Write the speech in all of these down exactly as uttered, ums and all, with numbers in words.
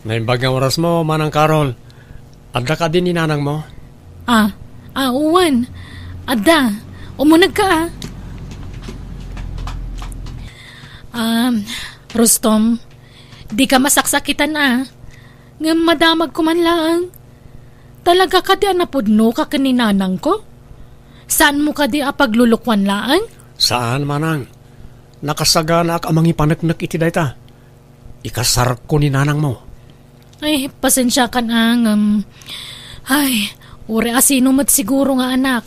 Naimbag nga orasmo, Manang Carol. Adda kadi ni nanangmo? Ah, ah, wen. Adda. Umunegka, ah. Um, Rustom, dika masaksakitan, ah. Ngem madamagko man laeng. Talaga kadi a napudnoka ken ni nanangko? Saanmo kadi a paglulukuan laeng? Saan, Manang. Nakasaganaak a mangipaneknek iti dayta. Ikasarko ni nanangmo. Ay, pasensiakan, ah, ngem, ay, uray asino met siguro nga anak.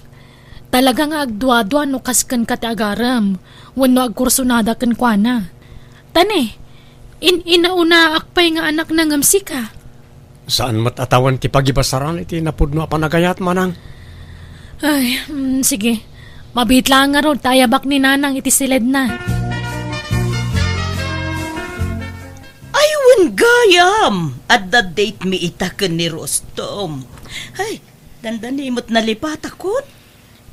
Talaga nga agduadua no kas kenka ti agarem, wenno agkursunada kenkuana. Ta ne, in-, inaunaak pay nga anakna ngem sika. Saan met a tawen ti pagibasaran iti napudno a panagayat, Manang? Ay, mm, sige. Mabiit laeng ngarud ta ayabak ni Nanang iti siledna. Ay, wen gayam! Adda date mi ita ken ni Rustom. Ay, dandani met nalipatakon.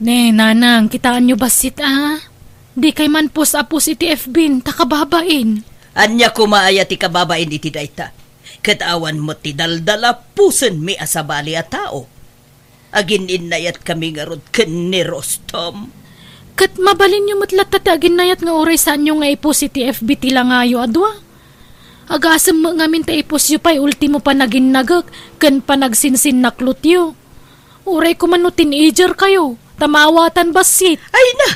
Ne, Nanang, kitaenyo bassit, a. Dikay manpus a pus iti F B ta kababain. Ania koma aya ti kababain iti dayta? Ket awan met ti daldala pusenmi a sabali a tao. Aginnayatkami ngarud ken ni Rustom. Ket mabalinyo met latta ti aginnayat nga uray saanyo nga ipus iti F B ti langayo a dua. Agasem met ngamin ta ipusyo pay ultimo panaginnagek ken panagsinsinnaklotyo. Uray koma no teenager kayo, ta maawatan bassit. Ay na!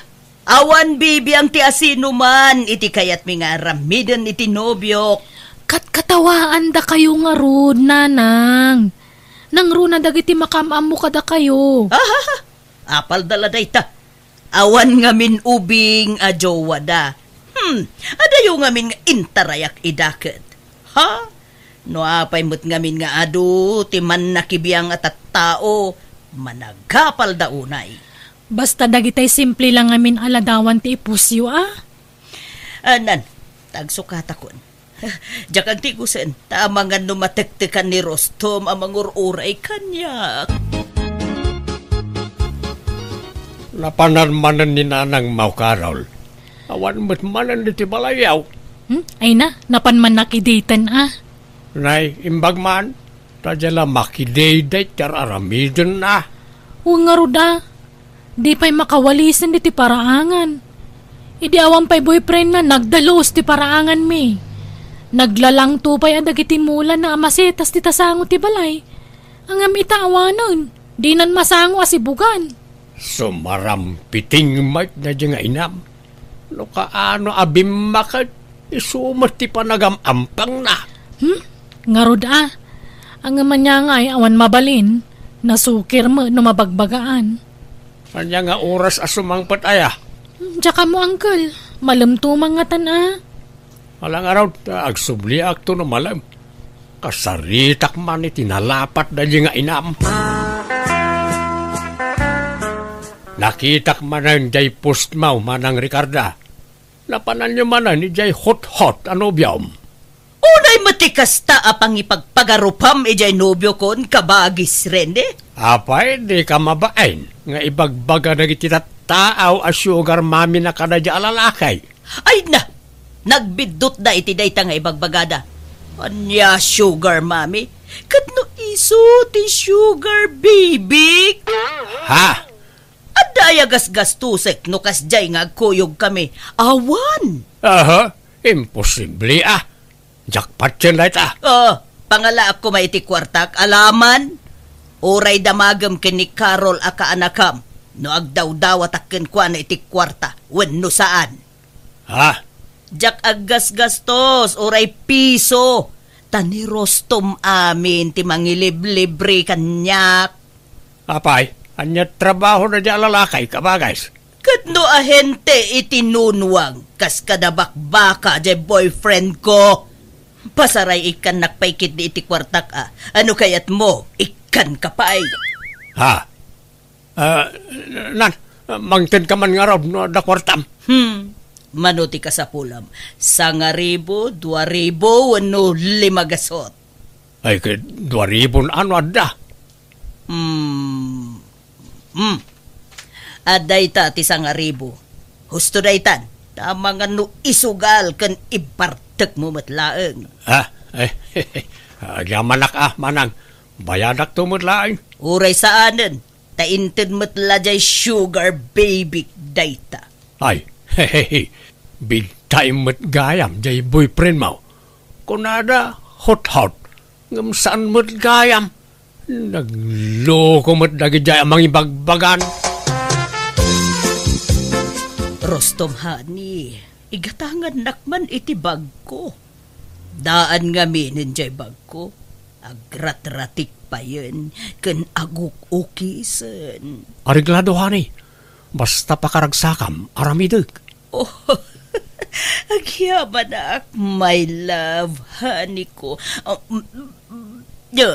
Awan bibiang ti asinoman iti kayatmi nga aramiden iti nobiok. Katkatawaandakayo ngarud, Nanang. Nangruna dagiti makaam-ammo kadakayo. Ahaha! Apalda la dayta. Awan ngamin ubing a jowada. Hmm, adayo ngamin nga intarayak ida ket. Ha? No apay met ngamin nga adu ti mannakibiang a tattao, managapalda unay. Basta dagitay simple lang ngamin a ladawan ti ipusyo, a? Anan, tagsukatakon. Diak agtigusen, ta amangan no matektekan ni Rustom a mangur-uray kaniak. Napanan manen ni Nanang Mau Carol. Awan met manen iti balayyo. Hmm? Ay na, napan man nakidaytan, a. Nay, imbag man, ta dia la makidayday ti ar-aramidenna. Wen ngarud, a. Di pay makawalisen diti paraangan. Idi awan pay boyfriendna, nagdalus ti paraanganmi. Naglalangto pay a dagiti mulana a masetas ti tasango ti balay. Ngem ita awanen, dinan masango a sibugan. Sumarampiting met daydi nga inam. No kaano a bimmaket, isu met ti panagam-ampangna. Hmm? Ngarud, a. Ngem ania ngay awan mabalin, nasukir met no mabagbagaan. Ania nga oras a sumangpet aya? Hmm, diak ammo, uncle. Malemto man ngatan, a. Ala ngarud, ta agsubliakto no malem. Kasaritak man iti nalapat daydi nga inam. Nakitak manen jay postmo, Manang Ricarda. Napananyo manen idiay hot-hot a nobiom. Unay met ti kasta a pangipagpagarupam idiay nobiokon, kabagis Rene? Apay, dika mabain nga ibagbaga dagiti tattao a sugar mommy na kadaydi a lalaki? Ay na! Nagbiddutda iti dayta nga ibagbagada. Ania sugar mommy? Ket no isu ti sugar baby? Ha? Adda aya gasgastusek no kasdiay nga agkuyogkami? Awan! Aha, imposible, a. Jackpot ken dayta. Oh, pangalaak koma iti kuartak, alaman. Uray damagem ken ni Carol a kaanakam no agdawdawatak kenkuana iti kuarta wenno saan. Ha? Diak aggasgastos uray piso, ta ni Rustom amin ti mangiliblibre kaniak. Apay, ania trabaho na di a lalaki, kabagis? Ket no ahente iti nunwang, kas kada bakbaka di boyfriend ko. Pasaray ikkannak pay ketdi iti kuartak, a. Ano kayat mo? Ikkan ka pay. Ha? Ah, nan, mangted ka man ngarud no adda kuartam. Hmm. Mano ti kasapulam? Sangaribu, dua ribu, wenno lima gasot? Ay, ket dua ribu no adda. Hmm. Hmm. Adda ita ti sangaribu. Husto daytan. Amangan no isugal ken ibartekmo met laeng. Ha? Ay, Agyamanak a, manang. Bayadakto met laeng. Uray saanen, ta inted met la jay sugar baby dayta. Ay, hehehe. Big time met gayam jay boyfriend mo. Kunada, hot-hot. Ngem saan met gayam. Nagloko met dagidiay a mangibagbagan. Rostom, honey, igatangannak man iti bagko. Daan ngamin jay bagko. Agratratik payen ken aguk-ukisen. Areglado, honey. Basta pakaragsakam, aramidek. Oh, agyamanak, my love, honey ko. Oh, mm, mm,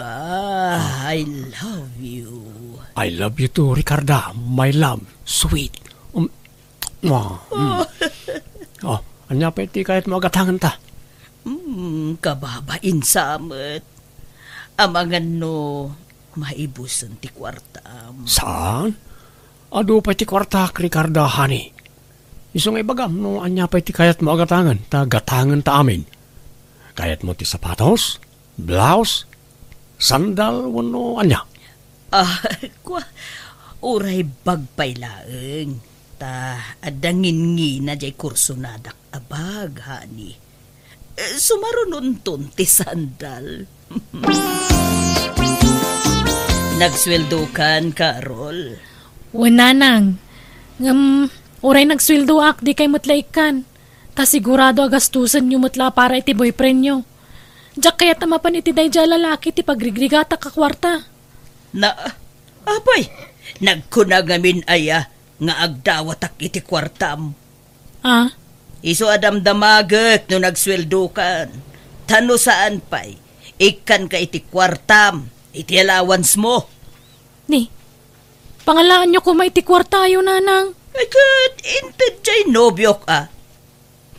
ah, I love you. I love you too, Ricarda, my love, sweet. Um, mwah, mm. Oh, ania pay ti kayatmo a gatangenta? Hmm, kababain sa met. Amangan no maibusen ti kuartam. Saan? Adu pay ti kuartak, Ricarda, honey. Isu nga ibagam no ania pay ti kayatmo a gatangen, ta gatangenta amin. Kayatmo ti sapatos, blouse, sandal, wenno ania? Ah, kua, uray bag pay laeng. Ta adda ngingina jay kursonadak a bag, honey. Eh, sumarunonton ti sandal. Nagsueldokan, Carol? Wen, nanang. Ngem, uray nagsueldoak, dikay met la ikkan. Ta sigurado a gastusenyo met la para iti boyfriendyo. Diak kayat a mapan iti daydiay a lalaki ti pagrigrigatak a kuarta. Na, apay, nagkuna ngamin aya nga agdawatak iti kuartam? Ah? Isu a damdamagek no nagsueldokan. Ta no saan pay, ikkanka iti kuartam, iti allowance mo. Ni, pangalaanyo koma iti kuartayo, nanang. Ay, ket inted jay nobiok, a.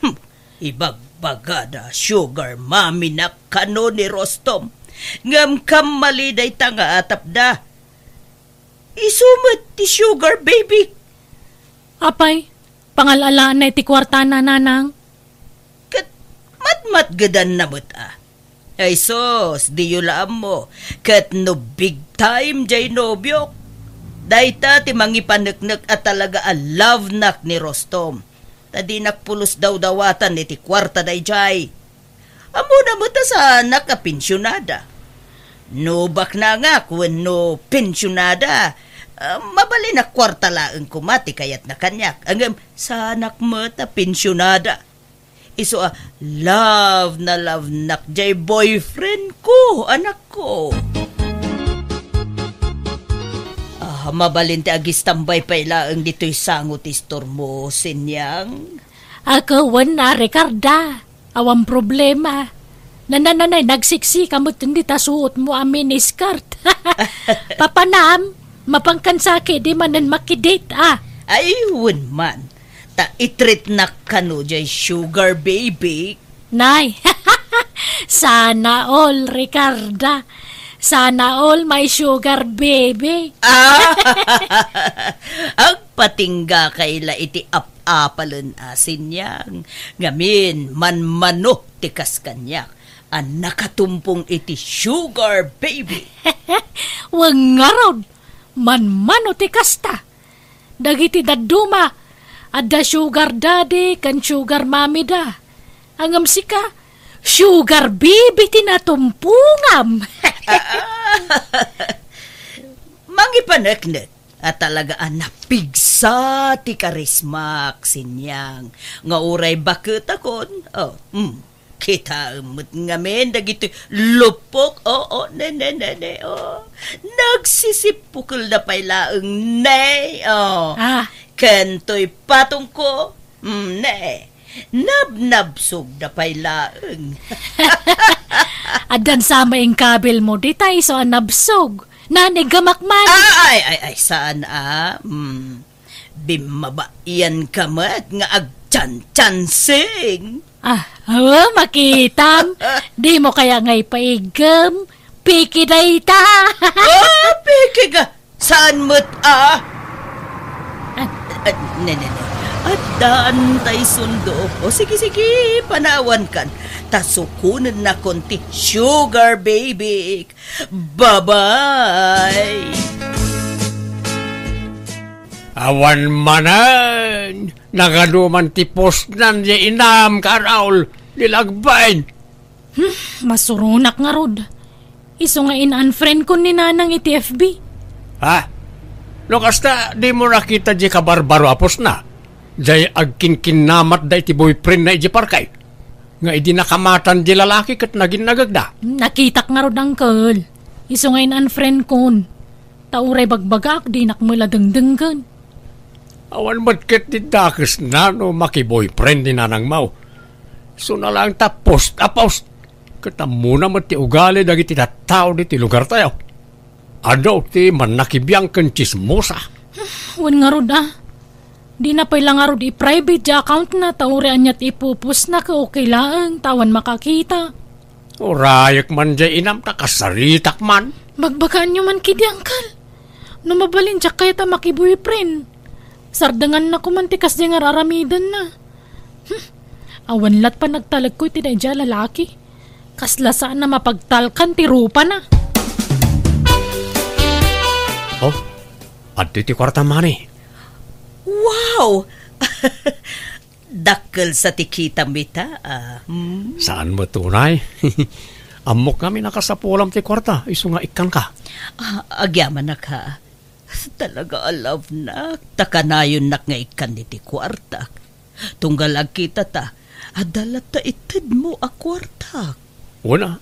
Hmm, ibagbagada, sugar mommy-nak kano ni Rostom. Ngem kammali dayta nga atapda. Isu met ti sugar baby. Apay, pangal-alaanna iti kuartana, nanang? Ket matmatgedanna met, a. Ay sus, diyo la ammo. Ket no big time jay nobiok, dayta ti mangipaneknek a talaga a love-nak ni Rostom. Ta dinak pulos dawdawatan iti kuarta dayjay. Ammona met a saanak a pensionada. No baknangak wenno pensionada, ah, mabalin a kuarta laeng koma ti kayatna kaniak. Ngem saanak met a pensionada. Isu a love na love-nak jay boyfriend ko, anakko. Ah, mabalin ti agistambay pay laeng ditoy sango ti istormo, Sinyang. Ako, wen a, Ricarda. Awan problema. Nananay, nagsiksika met dita suotmo a miniskirt. Papanam, mapankan saki di manen makidate, a. Ay, wen man. Ta itreatnak kano jay sugar baby. Nay, sana all, Ricarda. Sana all my sugar baby. Ah! Agpatinggakay la iti ap-apalen a, Sinyang. Ngamin, manmano ti kas kaniak a nakatumpong iti sugar baby. Wen ngarud, manmano ti kasta. Dagiti dadduma, adda sugar daddy ken sugar mommy da. Ngem sika, sugar baby ti natumpongam. Mangipaneknek a talaga a napigsa ti karismak, Sinyang, nga uray baketakon, oh, mm, kitaem met ngamin dagitoy lupok, oo, ne, ne, ne, ne, oh. Nagsisippukelda pay laeng, ne, oh. Ah. Ken toy patongko, mm, ne. Nabnabsogda pay laeng. Addan sama inkabilmo, dita isu a nabsog. Nanigamak man. Ah, ay, ay, ay, saan a? Hmm. Bimmabaianka met nga agchanchansing. Ah, awa, makitam. Dimo kaya nga ipaiggem? Piki dayta. Oh, piki ka. Saan met a? Ah. Ah, ne, ne, ne. Addaan tay sundo. O sige, sige, panawankan. Ta sukonennakon ti sugar baby. Bye-bye. Awan manen, nagadu man ti pusnan ya inam, Carol, di lagbain. Hmm, masuronak ngarud. Isu nga in-unfriend kon ni Nanang iti F B. Ha? No kasta, di mo nakita di kabarbaro a pusna? Jay agkinkinnamat da iti boyfriend na iti parkay. Nga idi nakamatan di lalaki ket naginnagagda. Nakitak ngarud, uncle. Isu nga in-unfriend kon. Ta uray bagbagaak, dinak met la dengdenggen. Awan met ket ti dakesna no makiboyfriend ni nanangmo. Suna laeng ta post a post. Ket ammona met ti ugali dagiti tattao diti lugartayo. Adu ti mannakibiang ken tsismosa. Wen ngarud a. Dina pay la ngarud i-private ti account na ta uray ania ti ipupostna ket okay laeng ta awan makakita. Urayek man jay inam ta kasaritak man. Bagbagaanyo man kidi, uncle. No mabalin, diak kayat a makiboyfriend. Sardengannako man ti kasdi nga ar-aramidenna. Hmm. Awan lat panagtalekko iti daydiay a lalaki. Kasla saan a mapagtalkan ti rupana. Oh, adda ti kuarta, mani. Wow! Dakkel sa ti kitam ita, ah. Hmm. Saan met unay? Ammok ngamin a kasapulam ti kuarta, isu nga ikkanka. Ah, agyamanak, ha. Talaga a love nak, ta kanayonnak nga ikkan iti kuartak. Tunggal agkitata, adda latta itedmo a kuartak. Wen a,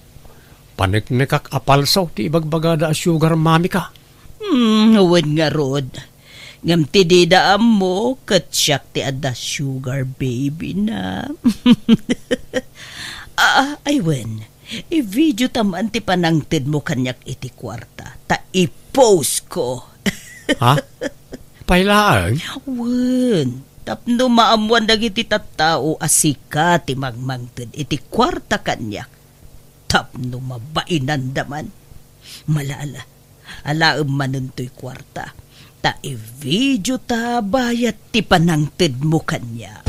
paneknekak a palso ti ibagbagada a sugar mommy ka. Hmm, wen ngarud. Ngem ti dida ammo, ket siak ti adda sugar baby na. Ah, ay wen, i-video ta man ti panangtedmo kaniak iti kuarta, ta i-post ko. Ha? Pay laeng? Wen, tapno maammuan dagiti tattao a sika ti mangmangted iti kuarta kaniak. Tapno mabainanda man. Malala, alaem manen toy kuarta. Ta i-video ta bayat ti panangtedmo kaniak.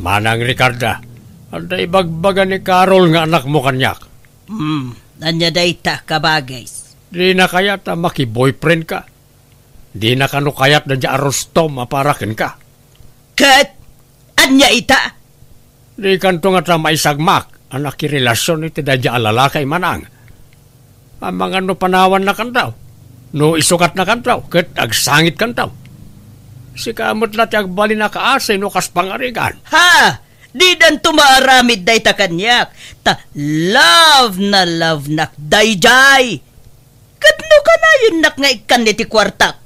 Manang Ricarda, adda ibagbaga ni Carol nga anakmo kaniak. Hmm, ania dayta, kabagis? Dina kayat a makiboyfriend ka. Dina kano kayat daydiay a Rustom a para kenka. Ket ania ita? Dikanto ngata maisagmak a nakirelasion iti daydiay a lalaki, manang. Amangan no panawannakanto, no isukatnakanto, ket agsangitkanto. Sika met la ti agbalin a kaasi no kas pangarigan. Ha! Didanto maaramid dayta kaniak, ta love na love nak daydiay. Ket no kanayonnak nga ikkan iti kuartak,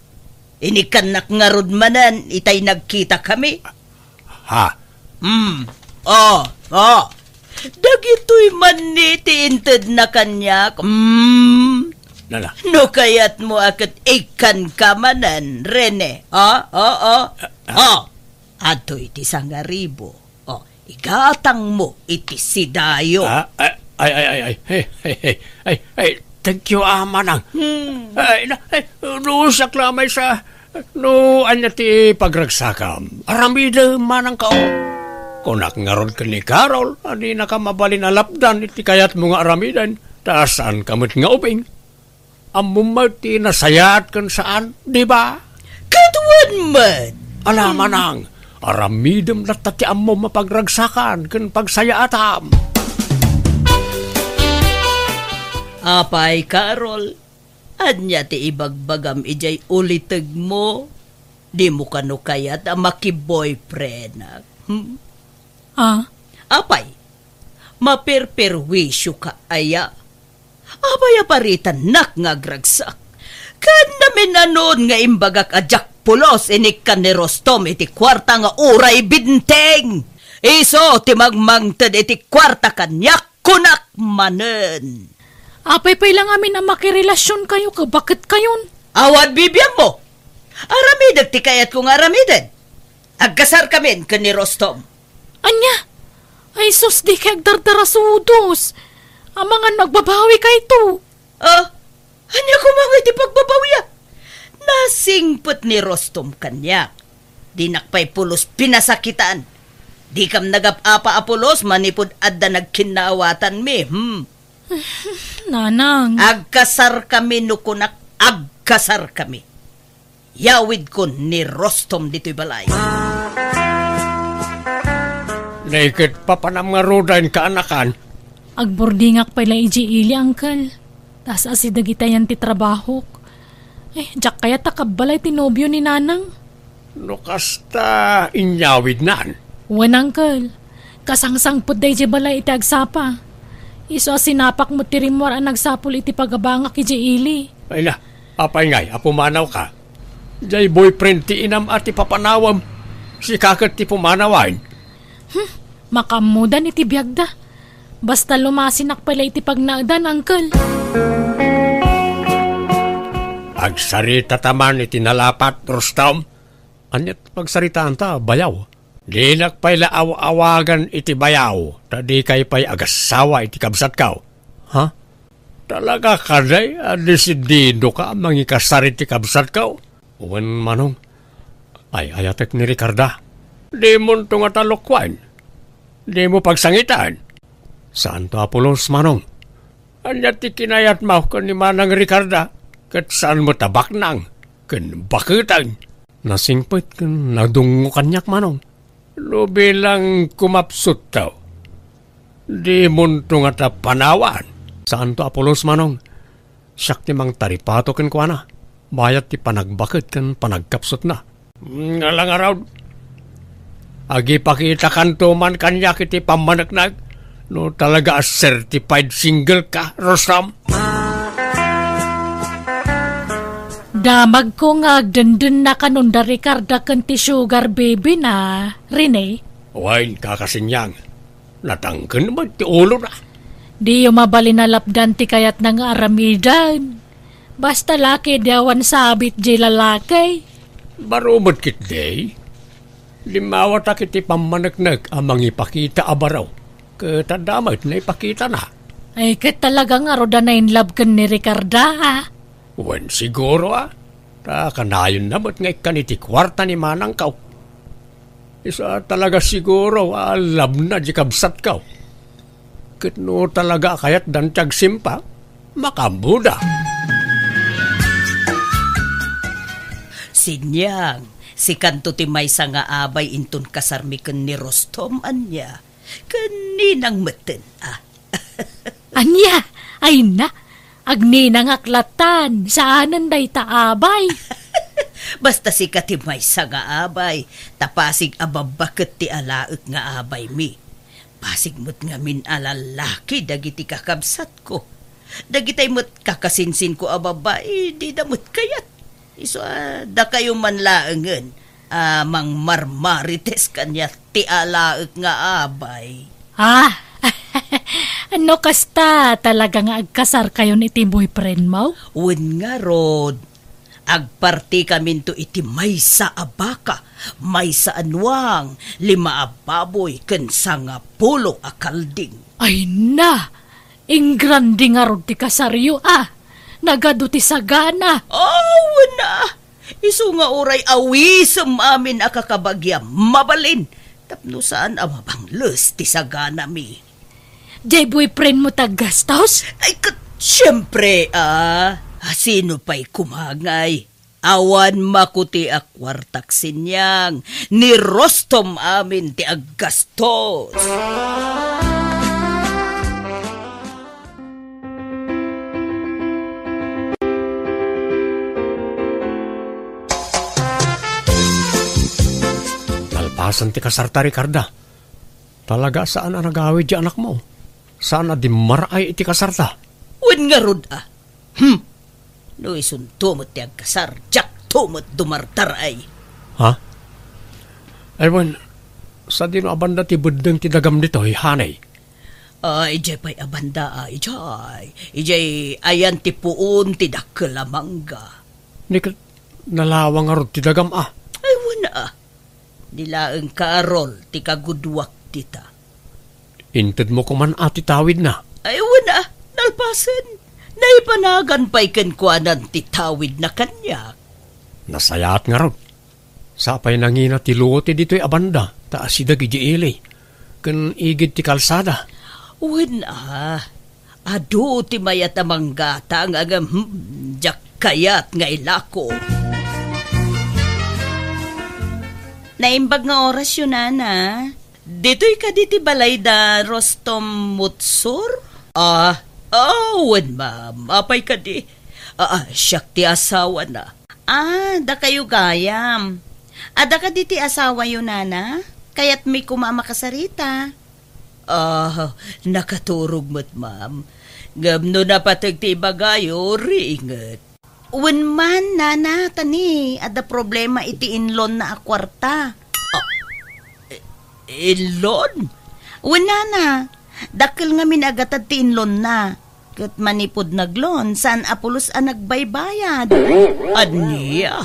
inikkannak ngarud manen itay nagkitakami. Ha? Hmm. Oh, oh. Dagitoy man ni ti intedna kaniak. Hmm. Nana. No kayatmo a ket ikkanka manen, Rene. Oh, oh, oh. Ah, ah. Oh. Adtoy ti sangaribo. Oh, igatangmo iti sidayo. Ah, ay, ay, ay, ay, ay. Hey, hey, hey. Ay, ay, thank you, ah, manang. Hmm. Ay, na, ay, no, siak la maysa, no, ania ti pagragsakam? Aramidem, manang kao. Kunak ngarud ken ni Carol, a dinaka mabalin a lapdan iti kayatmo nga aramiden, ta saanka met nga ubing. Ammom met ti nasayaat ken saan, di ba? Ket wen met. Ala, manang, aramidem latta ti ammom a pagragsakan ken pagsayaatam. Apay, Carol, ania ti ibagbagam idiay ulitegmo? Dimo kano kayat a makiboyfriendak? Hmm? Ah? Apay, maperperwisyo ka aya? Apay a paritannak nga agragsak? Ken naminanon nga imbagak a diak pulos inikkan ni Rustom iti kuarta nga uray binteng. Isu ti mangmangted iti kuarta kaniak, kunak manen. Apay pay la ngamin a makirelasionkayo ket baketkayon? Awan bibiangmo. Aramidek ti kayatko nga aramiden. Agkasarkamin ken ni Rustom. Ania? Ay sus, dika agdardarasudos. Amangan no agbabawikayto. Ah, ania koma ngay ti pagbabawiak? Nasingpet ni Rostom kaniak. Dinak pay pulos pinasakitan. Dikam nagap-apa a pulos manipud adda nagkinnaawatanmi, hmm. Nanang. Agkasarkami no kunak, agkasarkami. Yawidkon ni Rostom ditoy balay. Naiket papanam nga rudaen kaanakan. Agburdingak pay la idiay ili, Uncle. Tas asi dagitayan ti trabahok. Eh, diak kayat a kabbalay ti nobio ni Nanang. No kasta, inyawidnan. Wen, Uncle. Kasangsangpet daydiay balay iti agsapa. Isu a sinapak met ti rimmuar a nagsapul iti pagabangak idiay ili. Ay na, apay ngay a pumanawka? Diay boyfriend ti inam a ti papanawem. Sika ket ti pumanawan. Hmm, makaammodan iti biagda. Basta lumasinak pay la iti pagnaedan, Uncle. Agsaritata man iti nalapat, Rostom. Ania ti pagsaritaanta, bayaw? Dinak pay la aw-awagan iti bayaw, ta dikay pay agassawa iti kabsatko. Ha? Talaga kadi a desididoka a mangikasar iti kabsatko? Wen, Manong, ay-ayatek ni Ricarda. Dimonto ngata lukuaen? Dimo pagsangitan? Saanto a pulos, Manong. Ania ti kinayatmo ken ni Manang Ricarda? Ket saan met a baknang ken baketen? Nasingpet ken nadungngo kaniak, Manong. No bilang kumapsutta, dimonto ngata panawan? Saanto a pulos, Manong. Siak ti mangtaripato kenkuana, bayat ti panagbaket ken panagkapsutna. Ngala ngarud, agipakitakanto man kaniak iti pammaneknek no talaga a certified single ka, Rostom. Damagko nga agdendennaka no da Ricarda ken ti sugar baby na, Rene. Wen, Kaka Sinyang, natangken met ti ulona. Diyo mabalin a lapdan ti kayatna nga aramiden. Basta la ketdi awan sabit diay lalaki. Baro met ketdi. Limmawatak iti pammaneknek a mangipakita a baro. Ket adda met naipakitana. Ay, ket talaga ngarud a na-in love ken ni Ricarda, a? Wen, siguro, a. Ta kanayonna met nga ikkan iti kuarta ni manangko. Isu a talaga siguro a love na di kabsatko. Ket no talaga a kayatdan ti agsimpa, makaammoda. Sinyang, sikanto ti maysa nga abay inton kasarmi ken ni Rostom, ania? Ken ninang metten, a. Ania? Ay na, agninangak latan, saanen dayta abay. Basta sika ti maysa nga abay, ta pasig a babbaket ti alaek nga abaymi. Pasig met ngamin a lallaki dagiti kakabsatko. Dagitay met kakasinsinko a babbai, dida met kayat. Isu a dakayo man laengen a mangmarmarites kaniak ti alaek nga abay. Ah, no kasta, talaga nga agkasarkayon iti boyfriendmo? Wen ngarud, agpartikaminto iti maysa a baka, maysa a nuang, lima a baboy, ken sangapulo a kalding. Ay na! Ingrandi ngarud ti kasaryo, a. Nagadu ti sagana. Aw, na. Isu nga uray awisem amin a kakabagiam, mabalin. Tapno saan a mabangles ti saganami. Diay boyfriendmo ti aggastos? Ay, ket, siempre, a. A, sino pay koma ngay? Awan makuti a kuartak, Sinyang, ni Rostom amin ti aggastos. Nalpasen ti kasarta, Ricarda. Talaga saan a nagawid ti anakmo. Saan a dimmaray iti kasarta. Wen ngarud, a. Hmm. No isunto met ti agkasar, diakto met dumardaray. Ha? Ay, wen, sadino a banda ti beddeng ti dagam ditoy, honey? Ay, idiay pay a banda, a, idiay. Idiay ayan ti puon ti dakkel a mangga. Ni ket nalawa ngarud ti dagam, a? Ay, wen, a. Ni laeng Carol ti kagudwak dita. Intedmo koman a ti tawidna? Ay, wen a, nalpasen. Naipanagan pay kenkuanan ti tawidna kaniak. Nasayaat ngarud. Sapay nangina ti lote ditoy a banda, ta asideg idiay ili, ken igid ti kalsada. Wen a, adu ti mayat a manggatang, ngem, hmm, diak kayat nga ilako. Naimbag nga orasyo, nana. Ditoy kadi ti balay da Rostom Mutsur? Ah, ah, wen, ma'am. Apay kadi? Ah, ah, siak ti asawana. Ah, dakayo gayam. Adda kadi ti asawayo, nana? Kayatmi koma a makasarita. Ah, nakaturog met, ma'am. Ngem no napateg ti ibagayo, riinget. Wen man, nana, ta ni, adda problema iti inlonna a kuarta. Ah, i-, inlon? Wen, nana, dakkel ngamin a gatad ti inlonna. Ket manipud nag-loan, saan a pulos a nagbaybayad. Ania?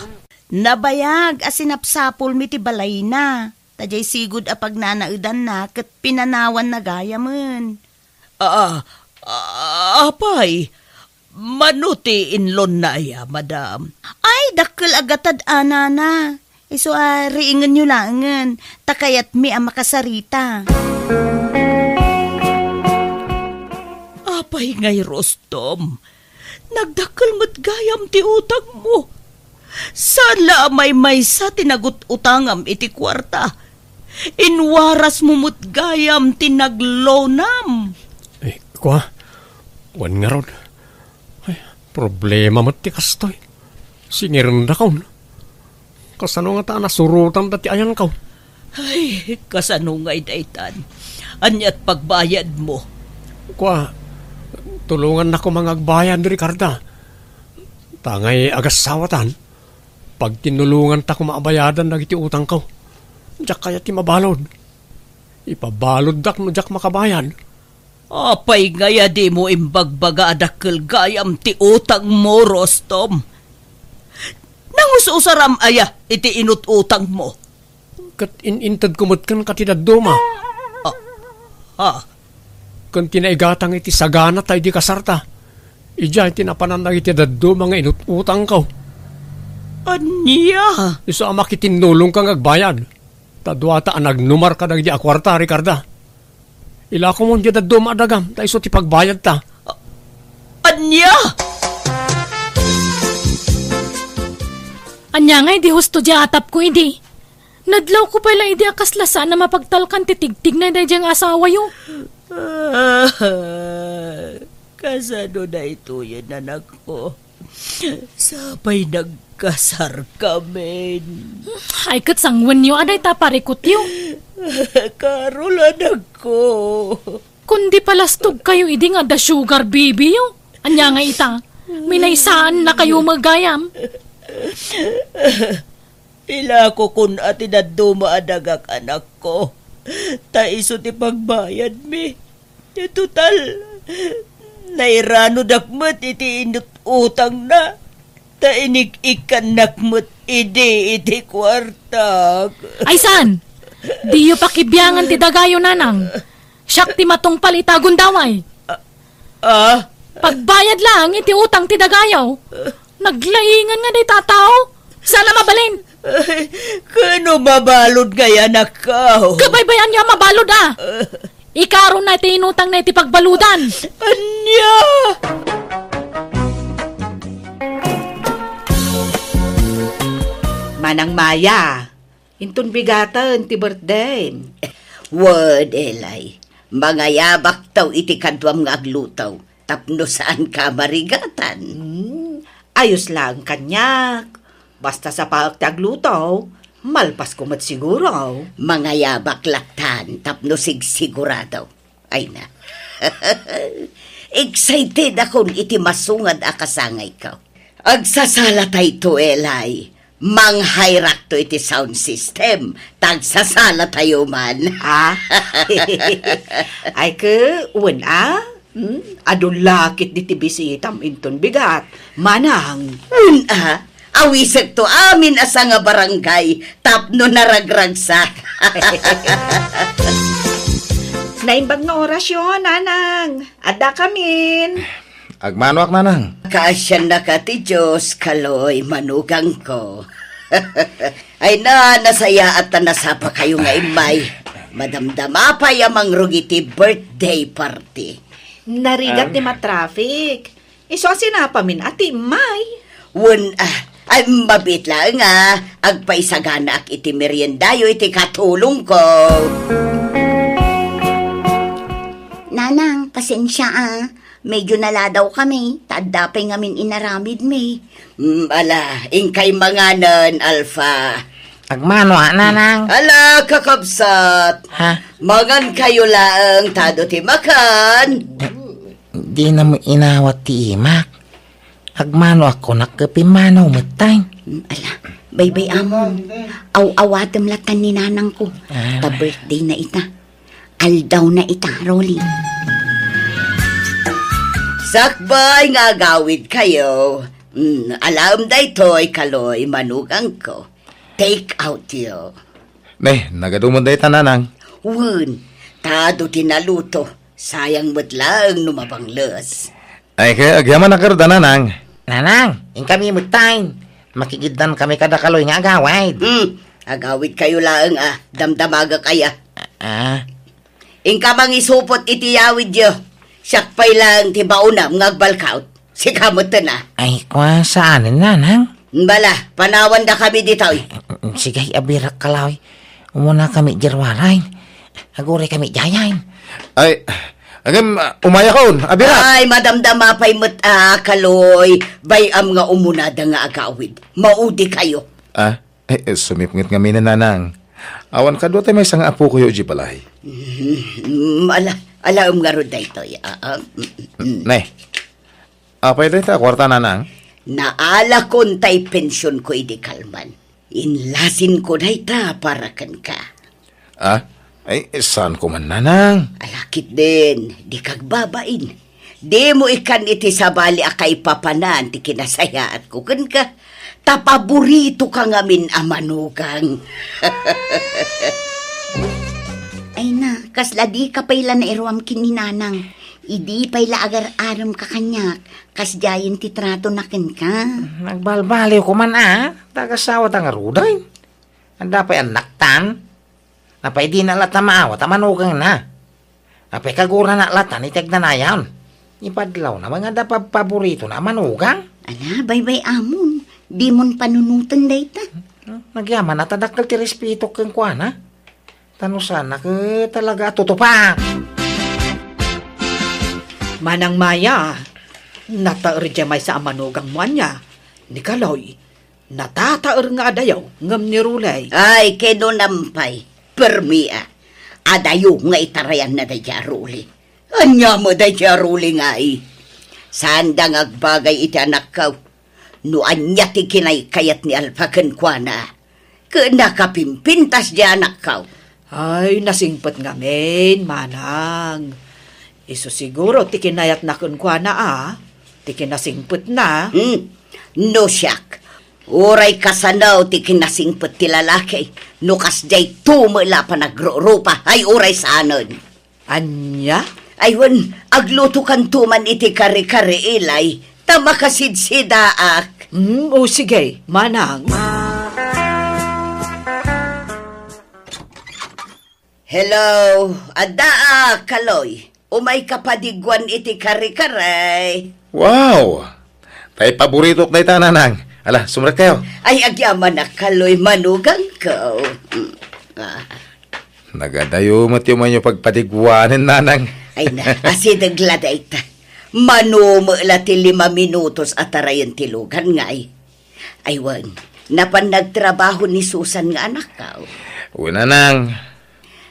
Nabayag a sinapsapulmi ti balayna. Ta diay sigud a pagnanaedanna ket pinanawanna gayamen. Ah, ah, apay? Mano ti inlonna aya, madam? Ay, dakkel a gatad a, nana. Isu a riingenyo laengen, ta kayatmi a makasarita. Apay ngay, Rostom? Nagdakkel met gayam ti utangmo. Saan la a maymaysa ti nagut-utangam iti kuarta. Inwarasmo met gayam ti nag-loanam. Eh, kua, wen ngarud. Ay, problema met ti kastoy. Singirendakon. Kasano ngata a nasurotanda ti ayanko? Ay, kasano ngay daytan? Aniat pagbayadmo? Kua, tulongannak koma nga agbayad, Ricarda. Ta ngay agassawatan, pagtinnulonganta koma a bayadan dagiti utangko. Diak kayat ti mabalud. Ipabaluddak no diak makabayad. Apay ngay a dimo imbagbaga a dakkel gayam ti utangmo, Rostom? Nangus-usaram aya iti inut-utangmo? Ket in-intedko met kenka ti dadduma. Ah, ah. Ken ti naigatang iti sagana ta idi kasarta, idiay ti napanan dagiti dadduma nga inut-utangko. Ania? Isu a makitinnulongka nga agbayad. Ta duata a nagnumar kadagidi a kuarta, Ricarda. Ilakomon diay dadduma a dagam, ta isu ti pagbayadta. A-, ania? Ania nga idi husto diay atapko idi? Nadlawko pay la idi a kasla saan a mapagtalkan ti tigtignay daydiay nga asawayo. Ah, kasano daytoyen, anakko? Sapay nagkasarkamin. Ay, ket sangwenyo a dayta parikutyo. Karol, anakko. Kundi palastogkayo idi nga adda sugar baby-yo. Ania nga ita, minaysaannakayo met gayam. Ilakokon a ti dadduma a dagak, anakko. Ta isu ti pagbayadmi. Ti total, nairanodak met iti inut-utangna, ta inik-ikkannak met idi iti kuartak. Ay saan? Diyo pakibiangan ti dagayo, nanang. Siak ti matungpal ita a gundaway. Ah? Pagbayad laeng iti utang ti dagayo. Naglaingan nga dayta a tao. Saan a mabalin? Ay, kano mabalud ngay, anakko? Kabaybayanyo a mabalud a. Ikarona ti inutangna iti pagbaludan. Ania? Manang Maya, inton bigaten ti birthdayem. Wen, Eli, mangayabakto iti kaduam nga agluto. Tapno saanka a marigatan. Hmm, ayos laeng kaniak. Basta sapaek ti agluto, malpasko met siguro. Mangayabak lattan tapno sigsigurado. Ay na. Excited akon iti masungad a kasangayko. Agsasalatayto, Eli. Manghayrakto iti sound system, ta agsasalatayo man. Ah? Ay, ke, wen a? Hmm? Adu la ketdi ti bisitam inton bigat, manang. Wen a, awisekto amin a sanga barangay tapno naragragsak. Naimbag nga orasyo, nanang. Addakamin. Agmanoak, nanang. Kaasiannaka ti Dios, Kaloy, manugangko. Ay na, nasayaat ta nasapakayo nga immay. Madamdama pay a mangrugi ti birthday party. Narigat ti matraffic. Isu a sinapamin a ti immay. Wen, ah, ay, mabiit laeng a agpaisaganaak iti meriendayo iti katulongko. Nanang, pasensia, ah. Medyo naladaw kami, ta adda pay ngamin inaramidmi. Mm, ala, inkay manganen, Alfa. Agmano, ah, nanang? Ala, kakabsat. Ha? Mangan kayo laeng, tado ti makan. Di na mo inawat ti imak. Agmano ako, nakkepimmanaw mettay. Mm, ala, baybay-amon. Aw-awatem latan ni nanangko. Ah. Ta birthday na ita. Aldaw na ita, Rolly. Sakbay nga agawid kayo. Mm, alaem daytoy, Kaloy, manugangko. Take out yo. Ne, nagaduman dayta, nanang. Wen, tado ti naluto. Sayang met laeng no mabangles. Ay, kaya agyaman a karda, nanang. Nanang, inkami mettayen. Makigiddan kami kada Kaloy nga agawid. Hmm, agawid kayo laeng, ah. Damdamagak aya. Ah. Inka mangisupot iti yawidyo. Siak pay laeng ti baonam nga agbalkaut. Sika metten, ah. Ay, kua, saanen, nanang? Bala, panawan da kami ditoy. Sige, abirak, Kaloy. Umuna kami, Jerwaray. Aguray kami, Jayan. Ay, agam, umayakon, abirak. Ay, madamdama pay met, ah, Kaloy. Bay-am nga umuna da nga agawid. Maudi kayo. Ah, eh, eh, sumipnget ngamin, nanang. Awan kadua tay maysa nga apokoyo idiay balay. Mm, ala, alaem ngarud daytoy, ah, ah, mm, mm. Ne, apay dayta a kuarta, nanang? Naalakon tay pensionko idi kalman. Inlasinko dayta para kenka. Ah? Ay, saanko man, nanang. Ala ketdin, dika agbabain. Dimo ikan iti sabali a kaipapanan ti kinasayaatko kenka. Ta paboritoka ngamin a manugang. Ay na, kasla dika pay la nairuam ken ni nanang. Idi pay la agar-aremka kaniak, kasdiayen ti tratona kenka. Nagbalbaliwko man, a, ta agasawata ngaruden. Adda pay annaktan. Apay dina latta maawat a manugangna? Apay kagurana latta iti agnanayon? Ipadlawna nga adda pabpaboritona a manugang? Ala, baybay-amon. Dimon panunoten dayta. Hmm, nagyaman a ta dakkel ti respetok kenkuana. Ta no saan, ket talaga a tutupak. Manang Maya, nataer diay maysa a manugangmo ania? Ni Kaloy, natataer nga adayo ngem ni Ruley. Ay, kinunam pay, permi a. Adayo nga itarayanna daydiay a Ruley. Ania met daydiay a Ruley ngay? Saanda nga agbagay iti anakko. No ania ti kinaykayat ni Alfa kenkuana, ket nakapimpintas diay anakko. Ay, nasingpet ngamin, manang. Isu siguro ti kinayatna kenkuana a, ti kinasingpetna. Hmm. No siak, uray kasano ti kinasingpet ti lalaki, no kasdiay to met la a panagrurupa, ay uray saanen. Ania? Ay wen, aglutokanto man iti kare-kare, Ilay, ta makasidsidaak. Hmm, o sige, manang. Hello, addaak, Kaloy. Umayka padigguan iti kare-kare. Wow! Tay paboritok dayta, nanang. Ala, sumrekkayo. Ay, agyamanak, Kaloy, manugangko. Mm. Ah. Nagadayo met ti umayyo pagpadigguanen, nanang. Ay na, asideg la dayta. Mano met la ti lima minutos a tarayen ti lugan ngay. Ay wen, napan nagtrabaho ni Susan nga anakko? Wen, nanang.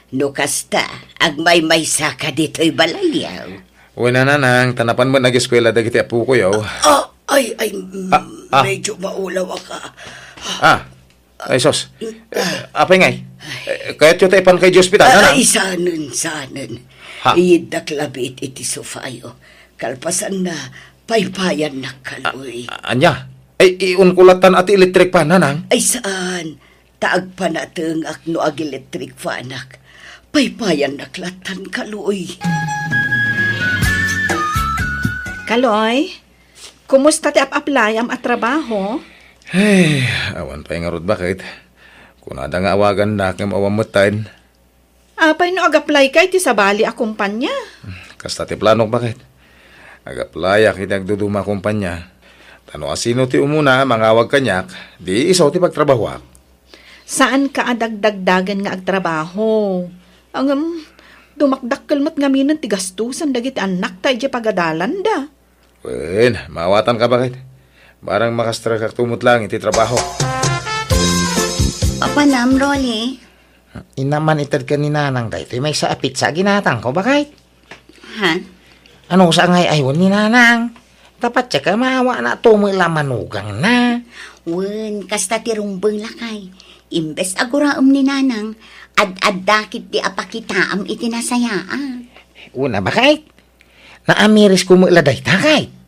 No kasta, agmaymaysaka ditoy balayyo. Wen, nanang, ta napan met nageskuela dagiti apokoyo. Ah, ay, ay, mm, Ah, ah. Medyo maulawaka. Ah, ay, sus. Eh, apay ngay? Eh, kayatyo ta ipanka idiay ospital, Ah, nanang? Ay, saanen, saanen. Ha? Iyiddak labi iti sofayo. Kalpasanna, paypayannak, Kaloy. A-, ania? Ay, iunko latan a ti electric fan, nanang? Ay, saan. Ta agpanatengak no ag-electric fanak. Paypayannak latan, Kaloy. Kaloy, kumusta ti ap-aplayam a trabaho? Ay, awan pay ngarud, baket. Kunada nga awagannak ngem awan metten. Apay no ag-apply ka iti sabali a kumpanya? Kasta ti planok, baket. Ag-applyak iti agduduma a kumpanya. Ta no asino ti umuna a mangawag kaniak, di isu ti pagtrabahoak. Saanka a dagdagdagen nga agtrabaho. Ngem, dumakdakkel met ngaminen ti gastusan dagiti annakta idiay pagadalanda. Wen, maawatanka, baket. Barang makastrekakto met laeng iti trabaho. Apanam, Rolly? Inna man ited ken ni Nanang daytoy maysa a pizza a ginatangko, baket. Ha? Ano sa ngay aywan ni Nanang? Tapatsa ka maawana to met la manugangna. Wen, kasta ti rumbeng lakay. Imbes a guraem ni Nanang, ad-adda ketdi a pakitaam iti nasayaat. Una, baket. Naamirisko met la dayta, kay.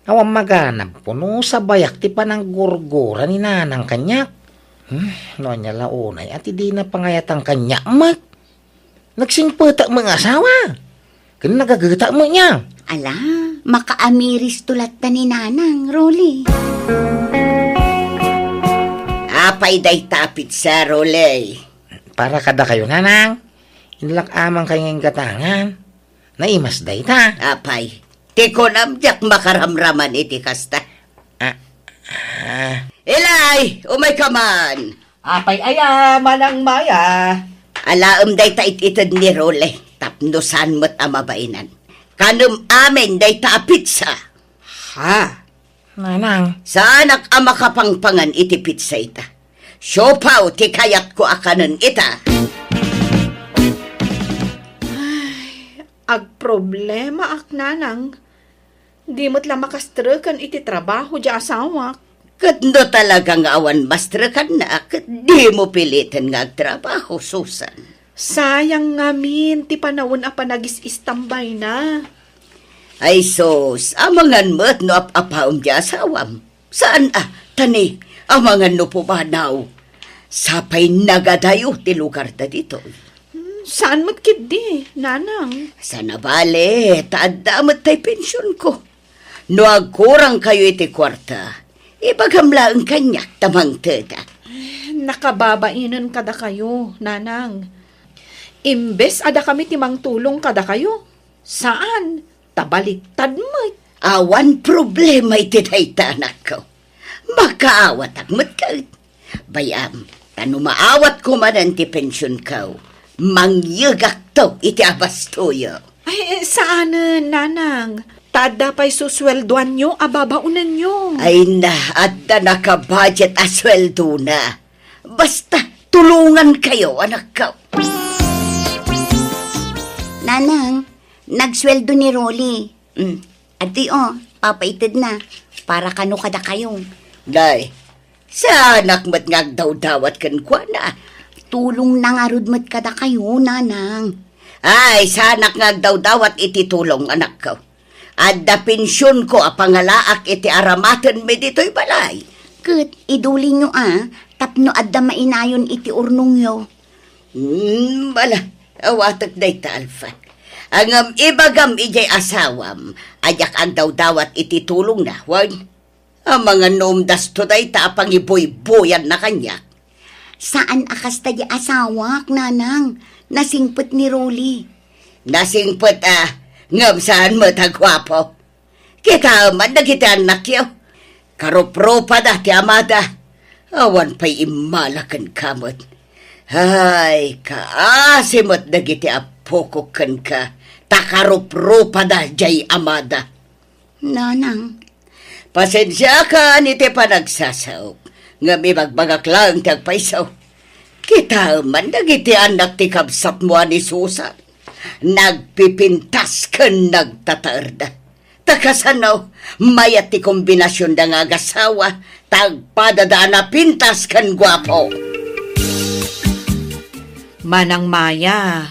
Awan maganabko no sabayak ti pananggurgura ni Nanang kaniak. Hmm, no ania la unay a ti dina pangayatan kaniak met. Nagsingpetak met nga asawa. Ken nagageta met niya. Ala, makaamiristo latta ni Nanang, Rolly. Apay dayta a pizza, Rolly? Para kadakayo, Nanang. Inlak-aman kay nga inggatangan. Naimas dayta. Apay, ti kunam diak makaramraman iti kasta. Ah, ah. Ilay, umayka man. Apay aya, Manang Maya? Alaem dayta it-ited ni Role, tapno saan met a mabainan. Kanem amin dayta a pizza. Ha? Nanang. Saanak a makapangpangan iti pizza ita. Siopaw ti kayatko a kanen ita. Ay, agproblemaak, Nanang. Di met la makastreken iti trabaho ti asawak. Ket no talaga nga awan mastrekanna, ket dimo piliten nga agtrabaho, Susan. Sayang ngamin ti panawen a panagis-istambayna. Ay sus, amangan met no ap-apaem ti asawam. Saan a, ta ni, amangan no pumanaw. Sapay nagadayo ti lugarda ditoy. Hmm, saan met ketdi, Nanang? Saan a bale, ta adda met tay pensionko. No agkurangkayo iti kuarta, ibagam laeng kaniak ta mangtedak. Nakababainen kadakayo, Nanang. Imbes a dakami ti mangtulong kadakayo, saan, ta baliktad met. Awan problema iti dayta, anakko. Makaawatak met ket. Bay-am, ta no maawatko manen ti pensionko, mangyegakto iti abastoyo. Ay, eh, saanen, Nanang. Ta adda pay susueldoanyo a babaonenyo. Ay na, adda nakabudget a sueldona. Basta, tulongankayo, anakko. Nanang, nagsueldo ni Rolly. Mm. Adtoy, o, papaitedna. Para kano kadakayo. Nay, saanak met nga agdawdawat kenkuana. Tulongna ngarud met kadakayo, Nanang. Ay, saanak nga agdawdawat iti tulong, anakko. Adda pensionko a pangalaak iti aramatenmi ditoy balay. Ket idulinyo a, tapno adda mainayon iti urnongyo. Hmm, bala, awatek dayta, Alfa. Ngem ibagam idiay asawam a diak agdawdawat iti tulongna, wen? Amangan no umdasto dayta a pangibuybuyanna kaniak. Saan a kasta di asawak, Nanang. Nasingpet ni Rolly. Nasingpet a, ngem saan met a guapo. Kitaem man dagiti annakyo. Karupropada ti amada. Awan pay immala kenka met. Ay, kaasi met dagiti appoko kenka, ta karupropada jay amada. Nanang. Pasensiakan iti panagsasaok, ngem ibagbagak laeng ti agpayso. Kitaem man dagiti annak ti kabsatmo a ni Susan. Nagpipintas ken nagtataerda. Ta kasano, mayat ti kombinasionda nga agasawa, ta agpadada a napintas ken guapo. Manang Maya,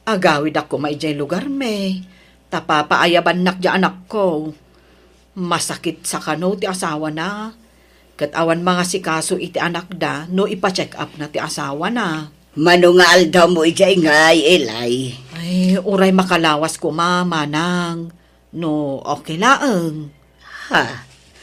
agawidak koma idiay lugarmi, ta papaayabannak diay anakko. Masakit sa kano ti asawana, ket awan mangasikaso iti anakda no ipa-check-upna ti asawana. Mano nga aldawmo idiay ngay, Eli? Ay, uray makalawas koma, Manang. No okay laeng. Ha?